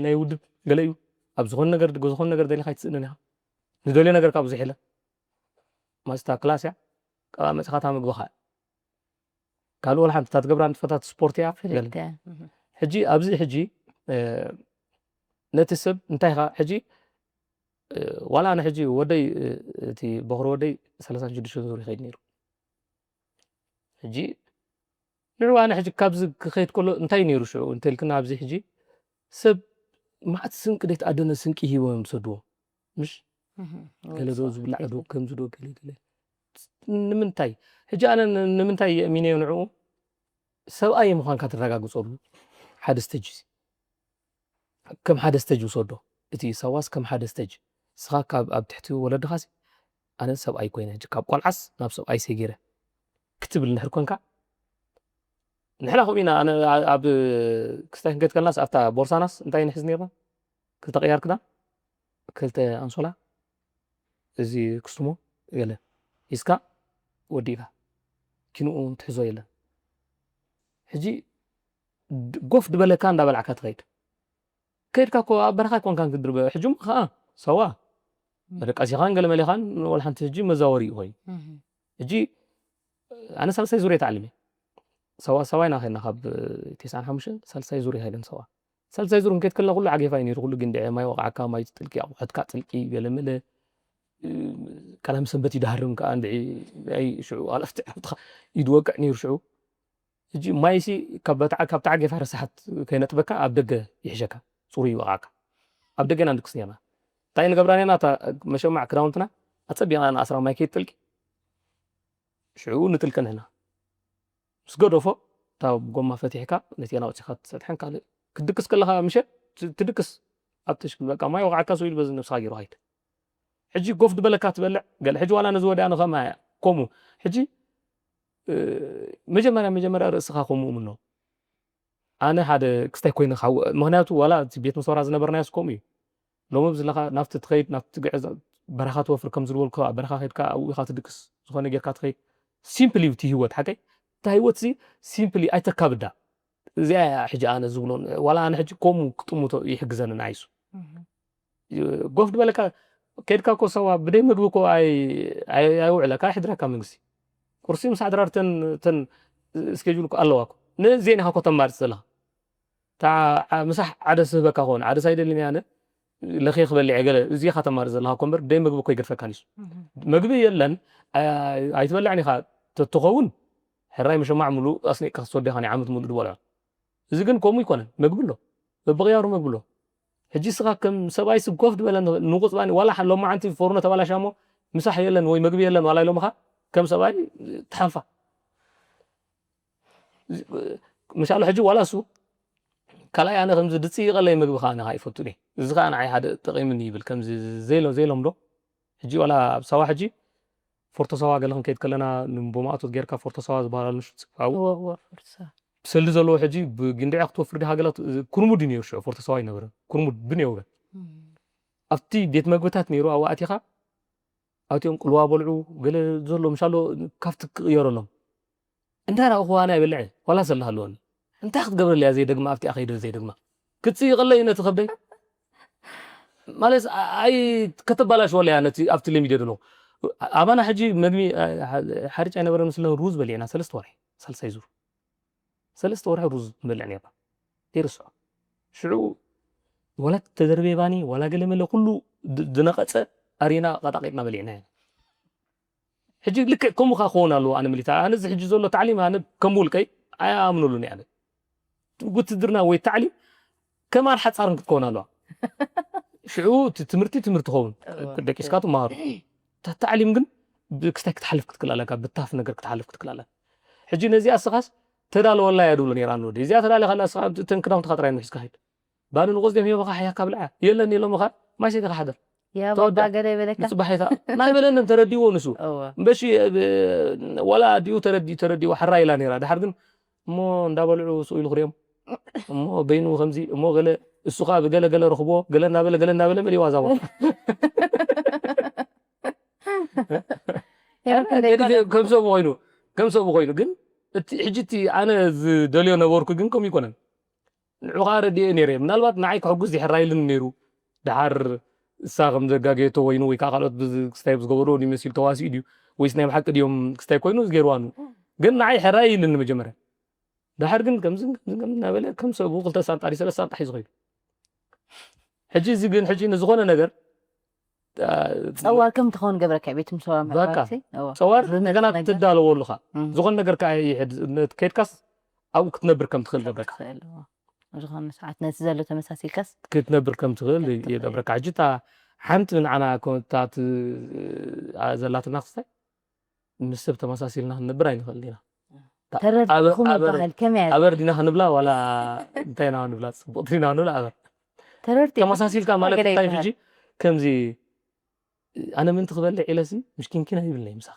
ናይ ውድብ ገለ እዩ ኣብ ዝኾነ ነገር ዝኾነ ነገር ደሊኻ ኣይትስእንን ኢኻ ንደልዮ ነገር ካብ ብዙሕ የለን ማስታ ክላስ እያ ካብኣ መፅኻታ ምግብኻ ካልእ ወላ ሓንቲ እታ ትገብራ ንጥፈታት ስፖርት እያ ሕጂ ኣብዚ ሕጂ ነቲ ሰብ እንታይ ኢኻ ሕጂ ዋላ ኣነ ሕጂ ወደይ እቲ በኽሪ ወደይ ሰላሳን ሽዱሽተ ዙር ይኸይድ ነይሩ ሕጂ ንዑ ኣነ ሕጂ ካብዚ ክኸይድ ከሎ እንታይ ነይሩ ሽዑ እንተልክና ኣብዚ ሕጂ ሰብ ማዕት ስንቂ ደት ኣደነ ስንቂ ሂቦም ዝሰድዎ ምሽ ገለ ዶ ዝብላዕ ዶ ከምዚ ዶ ገለ ገለ ንምንታይ ሕጂ ኣነ ንምንታይ የእሚነዮ ንዕኡ ሰብኣይ ምዃንካ ትረጋግፀሉ ሓደ ስተጅ እዩ። ከም ሓደ ስተጅ ውሰዶ። እቲ ሰዋስ ከም ሓደ ስተጅ። ንስኻ ካብ ኣብ ትሕቲ ወለድኻሲ ኣነ ሰብኣይ ኮይነ ሕጂ ካብ ቆልዓስ ናብ ሰብኣይ ሰጊረ ክትብል እንድሕር ኮንካ ንሕና ከምኡ ኢና። ኣነ ኣብ ክስታይ ክንከይድ ከለናስ ኣብታ ቦርሳናስ እንታይ ንሕዝ ነርና? ክልተ ቅያር ክዳን፣ ክልተ ኣንሶላ፣ እዚ ክስቱሞ ገለ ሒዝካ ወዲእካ ኪንኡ ትሕዞ የለን። ሕጂ ጎፍ ድበለካ እንዳበላዕካ ትኸይድ። ከይድካ እኮ ኣብ በረኻ ኣይኮንካን ክትድርበ። ሕጂ እሞ ኸዓ ሰዋ መደቀሲኻን ገለ መሌኻን ወላ ሓንቲ ሕጂ መዛወሪ እዩ ኮይኑ። ሕጂ ኣነ ሳልሳይ ዙር እየ ተዓሊመ። ሰዋ ሰዋይ ኢና ኸይድና ካብ ተስዓን ሓሙሽተን ሳልሳይ ዙር እየ ኸይደን ሰዋ። ሳልሳይ ዙር እንከይድ ከለና ኩሉ ዓጌፋ እዩ ነይሩ። ኩሉ ግን ድዐ ማይ ወቕዓካ፣ ማይ ትጥልቂ፣ ኣቑሑትካ ጥልቂ፣ ገለ መለ ቀዳም ሰንበት ይድሃርም ከኣ እንድዒ ናይ ሽዑ ኣለፍቲ ዓብትኻ ይድወቅዕ ነይሩ ሽዑ። ሕጂ ማይሲ ካብ በታ-፣ ካብ ተዓጌፋ ረሳሓት ከይነጥበካ ኣብ ደገ ይሕሸካ፣ ጽሩይ ይወቕዓካ። ኣብ ደገ ኢና ንድቅስ ነርና። እንታይ ንገብራ ነርና? እታ መሸማዕ ክዳውንትና ኣጸቢቕና ንኣስራ ማይ ከይትጥልቂ ሽዑ ንጥልቀ ንሕና። ምስ ገደፎ እታ ጎማ ፈቲሕካ ነቲ ኣውጺኻ ትሰጥሐን ካልእ ክትድቅስ ከለኻ ምሸት ት-፣ ትድቅስ ኣብ ተሽክል በቃ ማይ ወቕዓካ ስው ኢሉ በዚ ነብስኻ ገይሩ ኸይድ። ሕጂ ጎፍ ድበለካ ትበልዕ ገለ። ሕጂ ዋላ ነዚ ወዲኣ ንኸማ እያ ከምኡ። ሕጂ እ፣ መጀመርያ መጀመርያ ርእስኻ ከምኡ እምኖ። ኣነ ሓደ ክስታይ ኮይነ ካብ፣ ምኽንያቱ ዋላ እቲ ቤት መስዋራ ዝነበርናዮስ ከምኡ እዩ። ሎሚ ብዝለኻ ናብቲ ትኸይድ ናብቲ ትግዕዝ በረኻ ትወፍር ከም ዝልበልኩ ኣብ በረኻ ከድካ ኣብኡ ኢኻ ትድቅስ ዝኾነ ጌርካ ትኸይድ። ሲምፕል እዩ እቲ ህይወት ሓቀይ። እታ ህይወት ሲ ሲምፕል እዩ ኣይተካብዳ። እዚኣ እያ ሕጂ ኣነ ዝብሎን ዋላ ኣነ ሕጂ ከምኡ ክጥምቶ ይሕግዘኒ ንዓይሱ። ጎፍ ድበለካ ከይድካ እኮ ሰዋ ብደይ ምግቢ እኮ ኣይ-፣ ኣይ-፣ ኣይውዕለካ ኣይሕድረካ መንግስቲ። ቁርሲ ምሳሕ ድራር ተን፣ ተን ስኬጁል እኮ ኣለዋ እኮ። ነዚኤን ኢኻ እኮ ተማርጽ ዘለኻ። እታ ዓ-፣ ምሳሕ ዓደስ ዝህበካ ከሆነ፣ ዓደስ ኣይደልን እየ ኣነ፣ ለኽየ ክበልዕ እየ ገለ፣ እዚ ኢኻ ተማርጽ ዘለኻ እኮ እምበር፣ ብደይ ምግቢ እኮ ይገድፈካ ንሱ። ምግቢ የለን፣ ኣይ-፣ ኣይትበልዕን ኢኻ ተትኸውን፣ ሕራይ መሸማዕ ምሉእ ኣስኒቕካ ክትወዲ ኢኻ ናይ ዓመት ምሉእ ድበልዖ። እዚ ግን ከምኡ ኣይኮነን። መግቢ ኣሎ። በብቕያሩ መግቢ ኣሎ። ሕጂ እስኻ ከም ሰብኣይ ስብ ኮፍ ድበለን ንቑጽባኒ ዋላ ሓ-፣ ሎማዓንቲ ፎርኖ ተባላሻ እሞ ምሳሕ የለን ወይ መግቢ የለን ዋላ ኢሎምኻ ከም ሰብኣይ ትሓልፋ። ምሻሎ ሕጂ ዋላ እሱ ካልኣይ ኣነ ከምዚ ድጽይቐለይ መግቢ ከኣ ኣነ ከኣ ይፈቱኒ። እዚ ከኣ ንዓይ ሓደ ጠቒምኒ ይብል። ከምዚ ዘይሎ-፣ ዘይሎም ዶ? ሕጂ ዋላ ኣብ ሳዋ ሕጂ ፎርቶ ሳዋ ገለ ክንከይድ ከለና ንቦማእቶት ጌርካ ፎርቶ ሳዋ ዝበሃል ኣሎ ምሽ-፣ ኣብኡ እወ፣ እወ፣ ፎርቶ ሳዋ። ብሰልዲ ዘለዎ ሕጂ ብጊንድዕ ክትወፍር ዲኻ ገለ ት-፣ ክርሙድ እዩ ነይሩ ሽዑ፣ ፎርቶ ሳዋ ኣይነበረን። ክርሙድ ብን የውረድ። እም። ኣብቲ ቤት መግብታት ነይሩ፣ ኣብኡ ኣቲኻ፣ ኣብቲኦም ቅልዋ በልዑ፣ ገለ ዘሎ ምሻሎ ካብቲ ክቕየረሎም። እንዳ ረኣኹዋ ኣነ ኣይበልዕን፣ ዋላ ሰላ ሃለወኒ። እንታይ ክትገብረለይ እያ ዘይደግማ፣ ኣብቲኣ ከይደ ዘይደግማ። ክትጽይቐለይ እዩ ነቲ ከብደይ። ማለት ኣ-፣ ኣይ ከተባላሽወለይ እያ ነቲ ኣብቲ ለሚደ ዘለኹ። ኣባና ሕጂ መግቢ፣ ኣ-፣ ሓ-፣ ሓርጭ ኣይነበረን መስለኒ ሩዝ በሊዕና ሰለስተ ወርሒ፣ ሳልሳይ ዙር። ሰለስተ ወርሒ ሩዝ ንበልዕ ነርና። ዘይርስዖ። ሽዑ ዋላ ተደርቤ ባኒ፣ ዋላ ገለ መለ ኩሉ ድ-፣ ዝነቐጸ ኣሪና ቀጣቒጥና በሊዕና ኢና። ሕጂ ልክዕ ከምኡ ከኣ ክኸውን ኣለዎ። ኣነ ምሊታ፣ ኣነ እዚ ሕጂ ዘሎ ታዕሊም ኣነ ከም ውልቀይ ኣይኣምነሉን እየ። ኣነ ውትድርና ወይ ታዕሊም ከማን ሓጻርን ክትከውን ኣለዋ። ሽዑ እቲ ትምህርቲ ትምህርቲ ክኸውን፣ እወ። ደቂስካ ትመሃሩ። እታ ታዕሊም ግን ብ-፣ ክስታይ ክትሓልፍ ክትክእል ኣለካ፣ ብታፍ ነገር ክትሓልፍ ክትክእል ኣለካ። ሕጂ ነዚኣ እስኻስ ተዳለወላ እያ ድብሎ ነይራ ንወደይ። እዚኣ ተዳሊኻላ እስኻ እተን ክዳውንትኻ ጥራይ ሒዝካ ኸይድ። ባኒ ንቑጽ ድዮም ሂቦኻ ሓያካ ብልዓ? የለን ኢሎምኻ፣ ማይ ሰቲኻ ሓደር። ያ ተወዳ። ባባ ገለ ይበለካ። ንጽባሒታ። ናይ በለንን ተረዲዎ ንሱ። እወ። እምበሺ፣ እ፣ ዋላ ኣዲኡ ተረዲ-፣ ተረዲዎ ሓራ ኢላ ነይራ። ድሓር ግን፣ እሞ እንዳበልዑ ስኡ ኢሉ ክሪኦም። እሞ በይኑ ከምዚ፣ እሞ ገለ፣ እሱ ኸኣ ብገለ ገለ ረኽቦ፣ ገለ እናበለ፣ ገለ እናበለ መሊዋ እዛ ቦታ። ያ፣ ኣነ ክንደይ ገዲፈ ኮነ? ከም ሰብኡ ኮይኑ፣ ከም ሰብኡ ኮይኑ፣ ግን እቲ፣ ሕጂ እቲ ኣነ ዝደልዮ ነበርኩ፣ ግን ከምኡ ይኮነን። ንዑ ኸኣ ረዲኤ ነይረ። ምናልባት ንዓይ ክሕጉስ ይሕራ ኢሉኒ ነይሩ። ድሓር እሳ ከም ዘጋገየቶ ወይኑ ወይ ከዓ ካልኦት ብዝ-፣ ክስታይ ብዝገበርዎ ድዩ መሲሉ ተዋሲኡ ድዩ? ወይስ ናይ ብሓቂ ድዮም ክስታይ ኮይኑ ዝገይርዋ ኑ? ግን ንዓይ ሕራይ ኢሉኒ መጀመርያ። ድሓር ግን ከምዝን ከምዝን ከምዝን እናበለ ከም ሰብኡ ክልተ ሳንጣ ድዩ ሰለስተ ሳንጣ ሒዙ ኸይዱ። ሕጂ እዚ ግን ሕጂ ንዝኾነ ነገር፣ አ፣ ጸዋር ከም ትኸውን ገብረካ ቤት ምሰዋ በቃ። መግባትሲ? እወ። ጸዋር ዝመጽእ እንደገና ነገር። ትዳለወሉ ኸኣ። እም። ዝኾነ ነገር ከኣ ይሕድ-፣ ከይድካስ ኣብኡ ክትነብር ከም ትኽእል ገብረካ። ትኽእል፣ እወ። ኣብ ዝኾነ ሰዓት ነቲ ዘሎ ተመሳሲልካስ ክትነብር ከም ትኽእል ክትነብር። ይገብረካ። ሕጂ እታ ሓንቲ ንዓና ኮ-፣ እታ ት-፣ ኣ-፣ ዘላትና ክስታይ ምስ ሰብ ተመሳሲልና ክንነብር ኣይንኽእልን ኢና። እም። ተረድኩም ኣበር- ይበሃል ከመይ ኣለ ኣበር ዲና ክንብላ ዋላ እንታይ ኢና ክንብላ ጽቡቕ ዲና ክንብላ ኣበር ተረድቲ ተመሳሲልካ ማለት ገለ እንታይ ይበሃል። ሕጂ ከምዚ ኣነ ምንቲ ክበልዕ ኢለሲ ምሽኪንኪን ኣይብልኒ ምሳኺ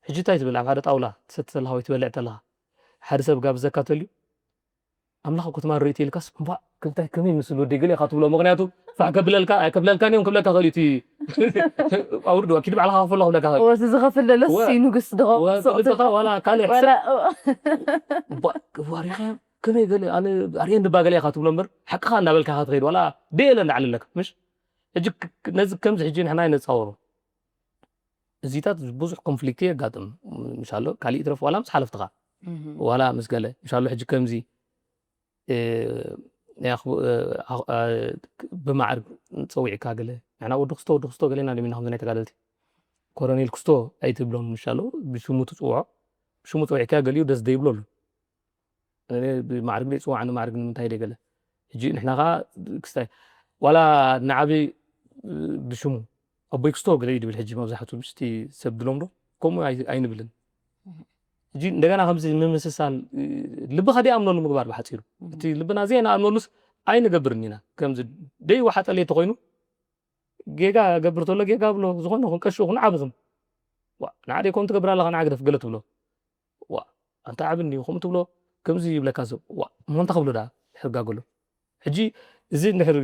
ሕጂ እንታይ ትብል ኣብ ሓደ ጣውላ ትሰቲ ተለኻ ወይ ትበልዕ ተለኻ ሓደ ሰብ ጋብዘካ ተልዩ ኣምላኽ እኮ ትማል ርእቲ ኢልካስ እምባእ ከምታይ ከመይ ምስል ወደይ ገለ ኢኻ ትብሎ ምክንያቱ ፋሕ ከብለልካ ኣይከፍለልካን እዮም ክብለካ ክእል እዩ እቲ ኣውርድዋ ኪድ ባዕልኻ ከፍሎ ክብለካ ክእል ወዚ ዝኸፍል ዘሎ ወ- ሲ ንጉስ ድኸ ወ- ልብኻ ዋላ ካልእ ሕሰብ እባ- ዋሪኻ ከመይ ገለ ኣነ ኣርየን ድባ ገለ ኢኻ ትብሎ እምበር ሓቅኻ እንዳበልካ ኢኻ ትኸይድ ዋላ ደየለ እንዳዓለለካ ምሽ ሕጂ ክ- ክ- ነዚ ከምዚ ሕጂ ንሕና ኣይነፃወሮ እዚታት ብዙሕ ኮንፍሊክት የጋጥም ምሻሎ ካሊእ ትረፍ ዋላ ምስ ሓለፍትኻ ዋላ ምስ ገለ ምሻሎ ሕጂ ከምዚ እ፣ ናይ ኣኽቡ- እ፣ ኣኽ- እ፣ ብማዕርግ ፀዊዕካ ገለ ንሕና ወዲ ክስቶ ወዲ ክስቶ ገሌና ደሚና ከምዚ ናይ ተጋደልቲ ኮረኔል ክስቶ ኣይትብሎም ምሻሎ ብሽሙ ትፅውዖ ብሽሙ ፀዊዕካ ገሊኡ ደስ ደይብሎ ኣሎ እኔ ብማዕርግ ደይፅዋዕ ንማዕርግ ንምንታይ ደይ ገለ ሕጂ ንሕና ከዓ ክስታይ ዋላ ንዓበይ እ፣ ብሽሙ ኣቦይ ክስቶ ገለ እዩ ድብል ሕጂ መብዛሕትኡ ምስቲ ሰብ ድሎም ዶ ከምኡ ኣይ- ኣይንብልን ሕጂ እንደገና ከምዚ ምምስሳል እ፣ ልብኻ ደይኣምነሉ ምግባር ብሓፂሩ እቲ ልብና ዘይንኣምነሉስ ኣይንገብርን ኢና ከምዚ ደይወሓጠለይ ተኮይኑ ጌጋ ገብር ተሎ ጌጋ ብሎ ዝኾነ ኹን ቀሹ ኹን ዓብኹም ንዓ ደይኮም ትገብር ኣለኻ ንዓ ግደፍ ገለ ትብሎ ዋ ኣንታ ዓብኒ ከምኡ ትብሎ ከምዚ ይብለካ ሰብ ዋ እሞ እንታይ ክብሎ ደኣ ሕጋገሎ ሕጂ እዚ እንድሕር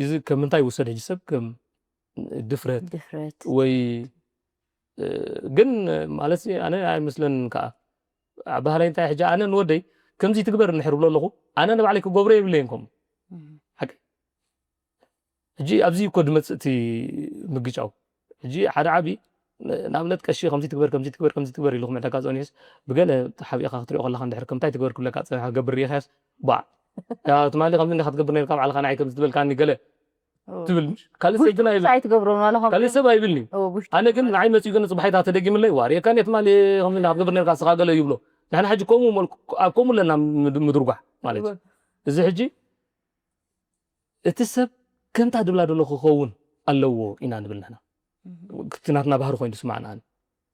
እዚ ከም ምንታይ ይውሰድ ሕጂ ሰብ ከም ድፍረት ድፍረት ወይ እ፣ ግን ማለት ኣነ ኣይመስለንን ከዓ ኣብ ባህላይ እንታይ ሕጂ ኣነ ንወደይ ከምዚ ትግበር እንድሕር ብሎ ኣለኹ ኣነ ንባዕለይ ክገብሮ የብለይን ከምኡ ሕጂ ኣብዚ እኮ ድመፅእ እቲ ምግጫው ሕጂ ሓደ ዓቢ ንኣብነት ቀሺ ከምዚ ትግበር ከምዚ ትግበር ከምዚ ትግበር ኢልኩም ዕዳጋ ፀኒሕስ ብገለ ሓቢእኻ ክትሪኦ ከለካ እንድሕር ከምታይ ትግበር ክብለካ ፀኒሓ ገብር ሪኢኻስ ባዕ ትማሊ ከምዚ እንዲኻ ትገብር ነርካ ባዕልካ ንዓይ ከምዚ ትበልካኒ ገለ ትብል ካልእ ሰብ ግን ኣይብል ኣይትገብሮም ኣለኹም ካልእ ሰብ ኣይብልኒ ኣነ ግን ንዓይ መፅኡ ግን ፅባሒታ ተደጊምለይ ዋ ሪእካኒ ትማሊ ከምዚ እንዲኻ ትገብር ነርካ ስኻ ገለ ይብሎ ንሕና ሕጂ ከምኡ መልኩ- ኣብ ከምኡ ኣለና ምድ- ምድርጓሕ ማለት እዩ እዚ ሕጂ እቲ ሰብ ከምታ ድብላ ደሎ ክኸውን ኣለዎ ኢና ንብል ንሕና እቲ ናትና ባህሪ ኮይኑ ዝስማዕና ኣነ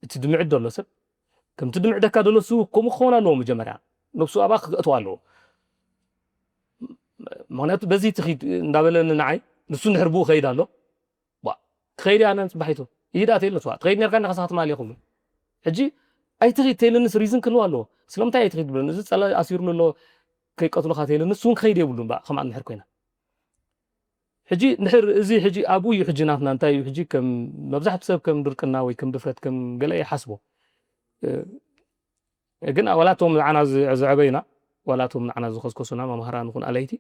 እቲ ድምዕት ደሎ ሰብ ከምቲ ድምዕደካ ደሎ ሱ ከምኡ ክኸውን ኣለዎ መጀመርያ ነብሱ ኣብኣ ክእትዋ ኣለዎ ምክንያቱ በዚ ትኺድ እንዳበለኒ ንዓይ ንሱ ንድሕር ብኡ ከይድ ኣሎ ዋ ክኸይድ ኣነ ፅባሒቱ ይሂድ ኣተይሉ ነስዋ ትኸይድ ነርካ ነኸሳት ማል ይኽብሉ ሕጂ ኣይትኺድ ተይልንስ ሪዝን ክህልዋ ኣለዎ ስለምንታይ ኣይትኺድ ብለኒ እዚ ፀላ ኣሲሩሉ ኣሎ ከይቀትሉኻ ተይልንስ እውን ክኸይድ የብሉን በኣ ከምኣ ንድሕር ኮይና ሕጂ ንድሕር እዚ ሕጂ ኣብኡ እዩ ሕጂ ናትና እንታይ እዩ ሕጂ ከም መብዛሕትኡ ሰብ ከም ድርቅና ወይ ከም ድፍረት ከም ገለ ይሓስቦ ግን ዋላቶም ንዓና ዘዕበዩና ዋላቶም ንዓና ዝኸስከሱና መምሃራ ንኹን ኣለይቲ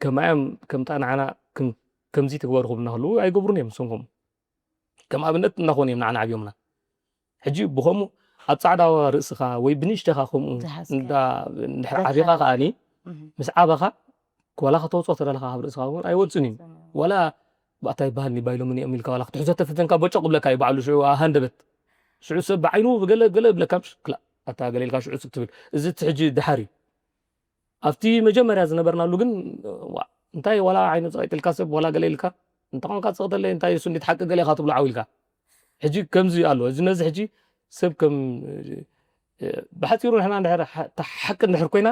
ከማዮም ከምታ ንዓና ከምዚ ትግበሩ ክብልና ከለዉ ኣይገብሩን እዮም ንሶም ከምኡ ከም ኣብነት እናኾኑ እዮም ንዓና ዓብዮምና ሕጂ ብኸምኡ ኣብ ፃዕዳ ርእስኻ ወይ ብንእሽተኻ ከምኡ እንድሕር ዓቢኻ ከዓኒ ምስ ዓበኻ ዋላ ከተወፅኦ ተደለኻ ካብ ርእስኻ እውን ኣይወፅን እዩ ዋላ ባእታ ይበሃልኒ ባይሎምኒ እዮም ኢልካ ዋላ ክትሕዞ ተፈተንካ ቦጨቕ ብለካ እዩ ባዕሉ ሽዑ ሃንደበት ሽዑ ሰብ ብዓይኑ ገለ ገለ ብለካ ምሽ ክላ ኣታ ገለ ኢልካ ሽዑ ስቅ ትብል እዚ እቲ ሕጂ ድሓር እዩ ኣብቲ መጀመርያ ዝነበርናሉ ግን እንታይ ዋላ ዓይኑ ፀቂጥልካ ሰብ ዋላ ገለ ኢልካ እንተኾንካ ፀቕጠለይ እንታይ እሱ እንዴት ሓቂ ገለ ኢኻ ትብሎ ዓው ኢልካ ሕጂ ከምዚ ኣሎ እዚ ነዚ ሕጂ ሰብ ከም ብሓፂሩ ንሕና እንድሕር ሓቂ እንድሕር ኮይና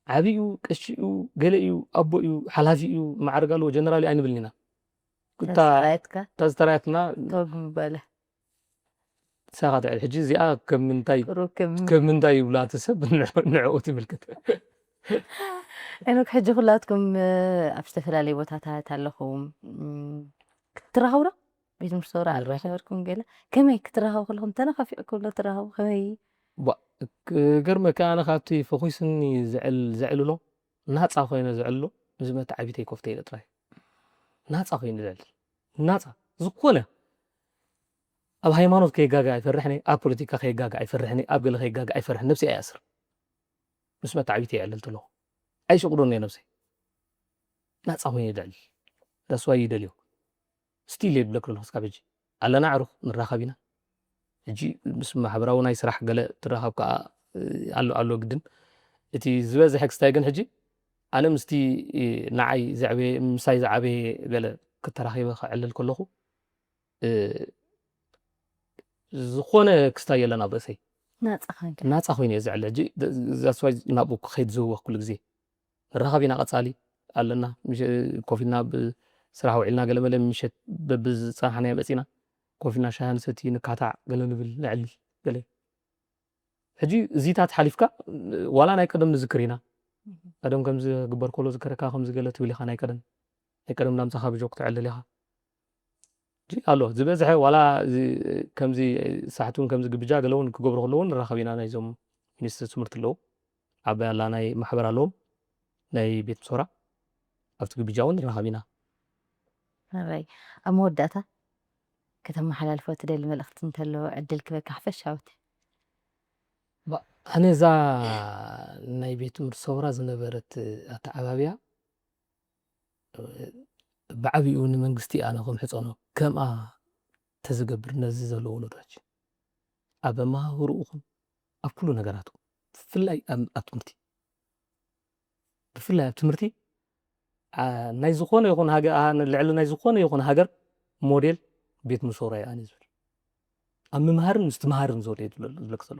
ዓብዩ ቀሺኡ ገለ እዩ ኣቦ እዩ ሓላፊ እዩ ማዕርግ ኣለዎ ጀነራል እዩ ኣይንብልን ኢና ተስተራየትካ ተስተራየትና ተወግ ምባለ ሳኻ ትዕል ሕጂ እዚኣ ከም ምንታይ ሩክም ከም ምንታይ ይብላ እቲ ሰብ ንዕኡ ትምልከት ሄኖክ ሕጂ ኩላትኩም ኣብ ዝተፈላለዩ ቦታታት ኣለኹም ክትራኸቡ ዶ ቤት ምርሰ ወራ ኣልባሽ ነበርኩም ገለ ከመይ ክትራኸቡ ከለኹም ተነፋፊዕኩም ዶ ትራኸቡ ከመይ ገርመካ ኣነ ካብቲ ፈኹስኒ ዘዕልሎ ናፃ ኮይነ ዘዕልሎ ንዝመተ ዓቢተይ ኮፍተ ኢለ ጥራይ ናፃ ኮይነ ዘዕልል ናፃ ዝኾነ ኣብ ሃይማኖት ከየጋግዕ ኣይፈርሕን ኣብ ፖለቲካ ከየጋግዕ ኣይፈርሕን ኣብ ገለ ከየጋግዕ ኣይፈርሕን ነብሲ ኣይኣስር ምስ መታዕቢት የዕልል ተለኹ ኣይሸቁዶን እየ ነብሰይ ናፃ ኮይነ ይደዕል that's why ይደልዮ still እየ ዝብለክ ዘለኹ እስካብ ሕጂ ኣለና ኣዕሩኽ ንራኸብ ኢና ሕጂ ምስ ማሕበራዊ ናይ ስራሕ ገለ ትራኸብ ከዓ ኣሎ ኣሎ ግድን እቲ ዝበዝሐ ክስታይ ግን ሕጂ ኣነ ምስቲ ንዓይ ዘዕበየ ምሳይ ዝዓበየ ገለ ክተራኺበ ክዕልል ከለኹ ዝኾነ ክስታይ የለን ኣብ ርእሰይ ናጻ ኾንካ። ናጻ ኮይኑ እየ ዝዕለ። ሕጂ that's why ናብኡ ክኸይድ ዝህወኽ ኩሉ ግዜ። ንራኸብ ኢና፣ ቀጻሊ ኣለና። ምሽ-፣ ኮፍ ኢልና ብስራሕ ውዒልና ገለ መለ ምሸት በብዝጸናሕናዮ መጺና ኮፍ ኢልና ሻሂ ንሰቲ፣ ንካታዕ፣ ገለ ንብል፣ ነዕልል፣ ገለ። ሕጂ እዚታት ሓሊፍካ ዋላ ናይ ቀደም ንዝክር ኢና። ቀደም ከምዚ ክግበር ከሎ ዝከረካ ከምዚ ገለ ትብል ኢኻ፣ ናይ ቀደም ናይ ቀደም ላምጻኻ ብጆክ ትዕልል ኢኻ። ሕጂ ኣሎ ዝበዝሐ ዋላ እዚ ከምዚ ሳሕቲ እውን ከምዚ ግብጃ ገለ እውን ክገብሩ ከለዉ እውን ንራኸብ ኢና። ናይዞም ሚኒስትሪ ትምህርቲ ኣለዉ፣ ዓባይ ኣላ ናይ ማሕበር ኣለዎም ናይ ቤት ምሶራ፣ ኣብቲ ግብጃ እውን ንራኸብ ኢና። ሕራይ፣ ኣብ መወዳእታ ከተመሓላልፎ ትደሊ መልእኽቲ እንተሎ ዕድል ክበካ ሓፈሻውቲ። ባ-፣ ኣነ እዛ ናይ ቤት ትምህርቲ ሰውራ ዝነበረት ኣተዓባብያ፣ እ፣ ብዓቢኡ ንመንግስቲ ኣነ ከም ሕጸኖ ከምኣ ተዝገብር ነዚ ዘሎ ወለዶች ኣብ ኣመሃህርኡ ኹን ኣብ ኩሉ ነገራቱ ብፍላይ ኣብ ኣብ ትምህርቲ ብፍላይ ኣብ ትምህርቲ ኣ፣ ናይ ዝኾነ ይኹን ሃገ-፣ ኣ፣ ልዕሊ ናይ ዝኾነ ይኹን ሃገር ሞዴል ቤት ምሶራ እዩ ኣነ ዝብል። ኣብ ምምሃርን ምስትምሃርን ዘሎ እዩ ዝብለ-፣ ዝብለክ ዘሎ።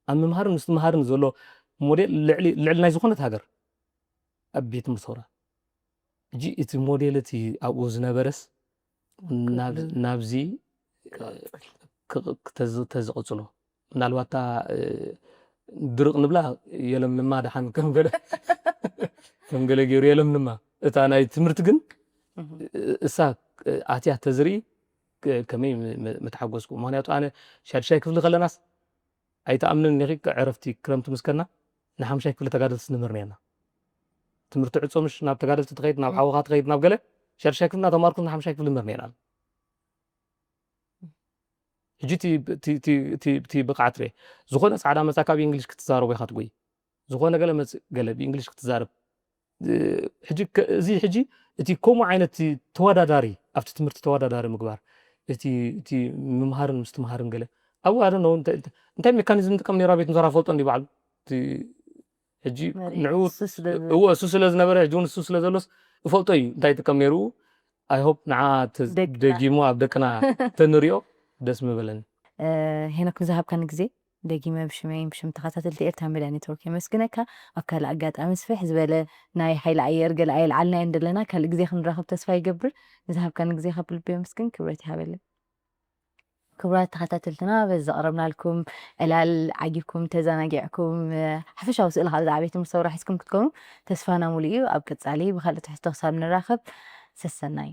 ኣብ ምምሃርን ምስትምሃርን ዘሎ ሞዴል ልዕሊ፣ ልዕሊ ናይ ዝኾነት ሃገር ኣብ ቤት ምሶራ። ሕጂ እቲ ሞዴል እቲ ኣብኡ ዝነበረስ ናብ-፣ ናብዚ ክቕጽል። ክቕ-፣ ክተዝ-፣ ተዝቕጽሎ። ምናልባት እታ፣ እ፣ ድርቕ ንብላ የለምልማ ደሓን ከም ገለ፣ ከም ገለ ገይሩ የለምልማ። እታ ናይ ትምህርቲ ግን፣ እህ። እ-፣ እሳ፣ እ፣ ኣትያ ተዝርኢ፣ ክ-፣ ከመይ ም-፣ ም-፣ ምተሓጎስኩ። ምኽንያቱ ኣነ ሻድሻይ ክፍሊ ከለናስ ኣይትኣምንን ኢኺ፣ ዕረፍቲ ክረምቲ ምስ ከና ንሓምሻይ ክፍሊ ተጋደልቲ ንምህር ነርና። ትምህርቲ ዕጾ ምሽ ናብ ተጋደልቲ ትኸይድ፣ ናብ እህ። ሓውኻ ትኸይድ፣ ናብ ገለ ሻድሻይ ክፍሊ እናተማርኩ ንሓምሻይ ክፍሊ ንምህር ነርና። ሕጂ እቲ፣ እቲ፣ እቲ፣ እቲ፣ እቲ ብቕዓት ርኤ። ዝኾነ ጻዕዳ መጻ ካብ እንግሊሽ ክትዛረቦ ኢኻ ትጎይ። ዝኾነ ገለ መጽእ ገለ ብእንግሊሽ ክትዛረብ። እ፣ ሕጂ ከ-፣ እዚ ሕጂ እቲ ከምኡ ዓይነት ተወዳዳሪ፣ ኣብቲ ትምህርቲ ተወዳዳሪ ምግባር፣ እቲ፣ እቲ ምምሃርን ምስትምሃርን ገለ፣ ኣብኡ ኣደ ነው እንታይ፣ እንታይ ሜካኒዝም ንጥቀም ነይሩ ኣብ ቤት ምሶራ ፈልጦ እንዲ ባዕሉ። እቲ ሕጂ መሪሕ ንዕኡ እሱ ስለ ዝ- እዎ እሱ ስለ ዝነበረ ሕጂ እውን እሱ ስለ ዘሎስ እፈልጦ እዩ እንታይ ይጥቀም ነይሩ። I hope ንዓ ተ-፣ ደቅና። ደጊሙ ኣብ ደቅና ተንሪኦ ደስ ምበለኒ። እ፣ ሄኖክ ንዝሃብካኒ ግዜ ደጊመ ብሽመይን ብሽም ተኸታተልቲ ኤርትራ ሚድያ ኔትወርክ የመስግነካ። ኣብ ካልእ ኣጋጣሚ ስፍሕ ዝበለ ናይ ሓይሊ ኣየር ገለ ኣየልዓልናዮ እንደለና ካልእ ግዜ ክንራኸብ ተስፋ ይገብር። ንዝሃብካኒ ግዜኻ ብልቢ የመስግን። ክብረት ይሃበለይ። ክቡራት ተኸታተልትና በዚ ዘቕረብናልኩም ዕላል ዓጊብኩም ተዘናጊዕኩም፣ እ፣ ሓፈሻዊ ስእሊ ካብ ዝዓበየ ትምህርቲ ሰውራ ሒዝኩም ክትኮኑ ተስፋና ሙሉእ እዩ። ኣብ ቀጻሊ ብኻልእ ትሕዝቶ ክሳብ ንራኸብ ሰሰናዩ።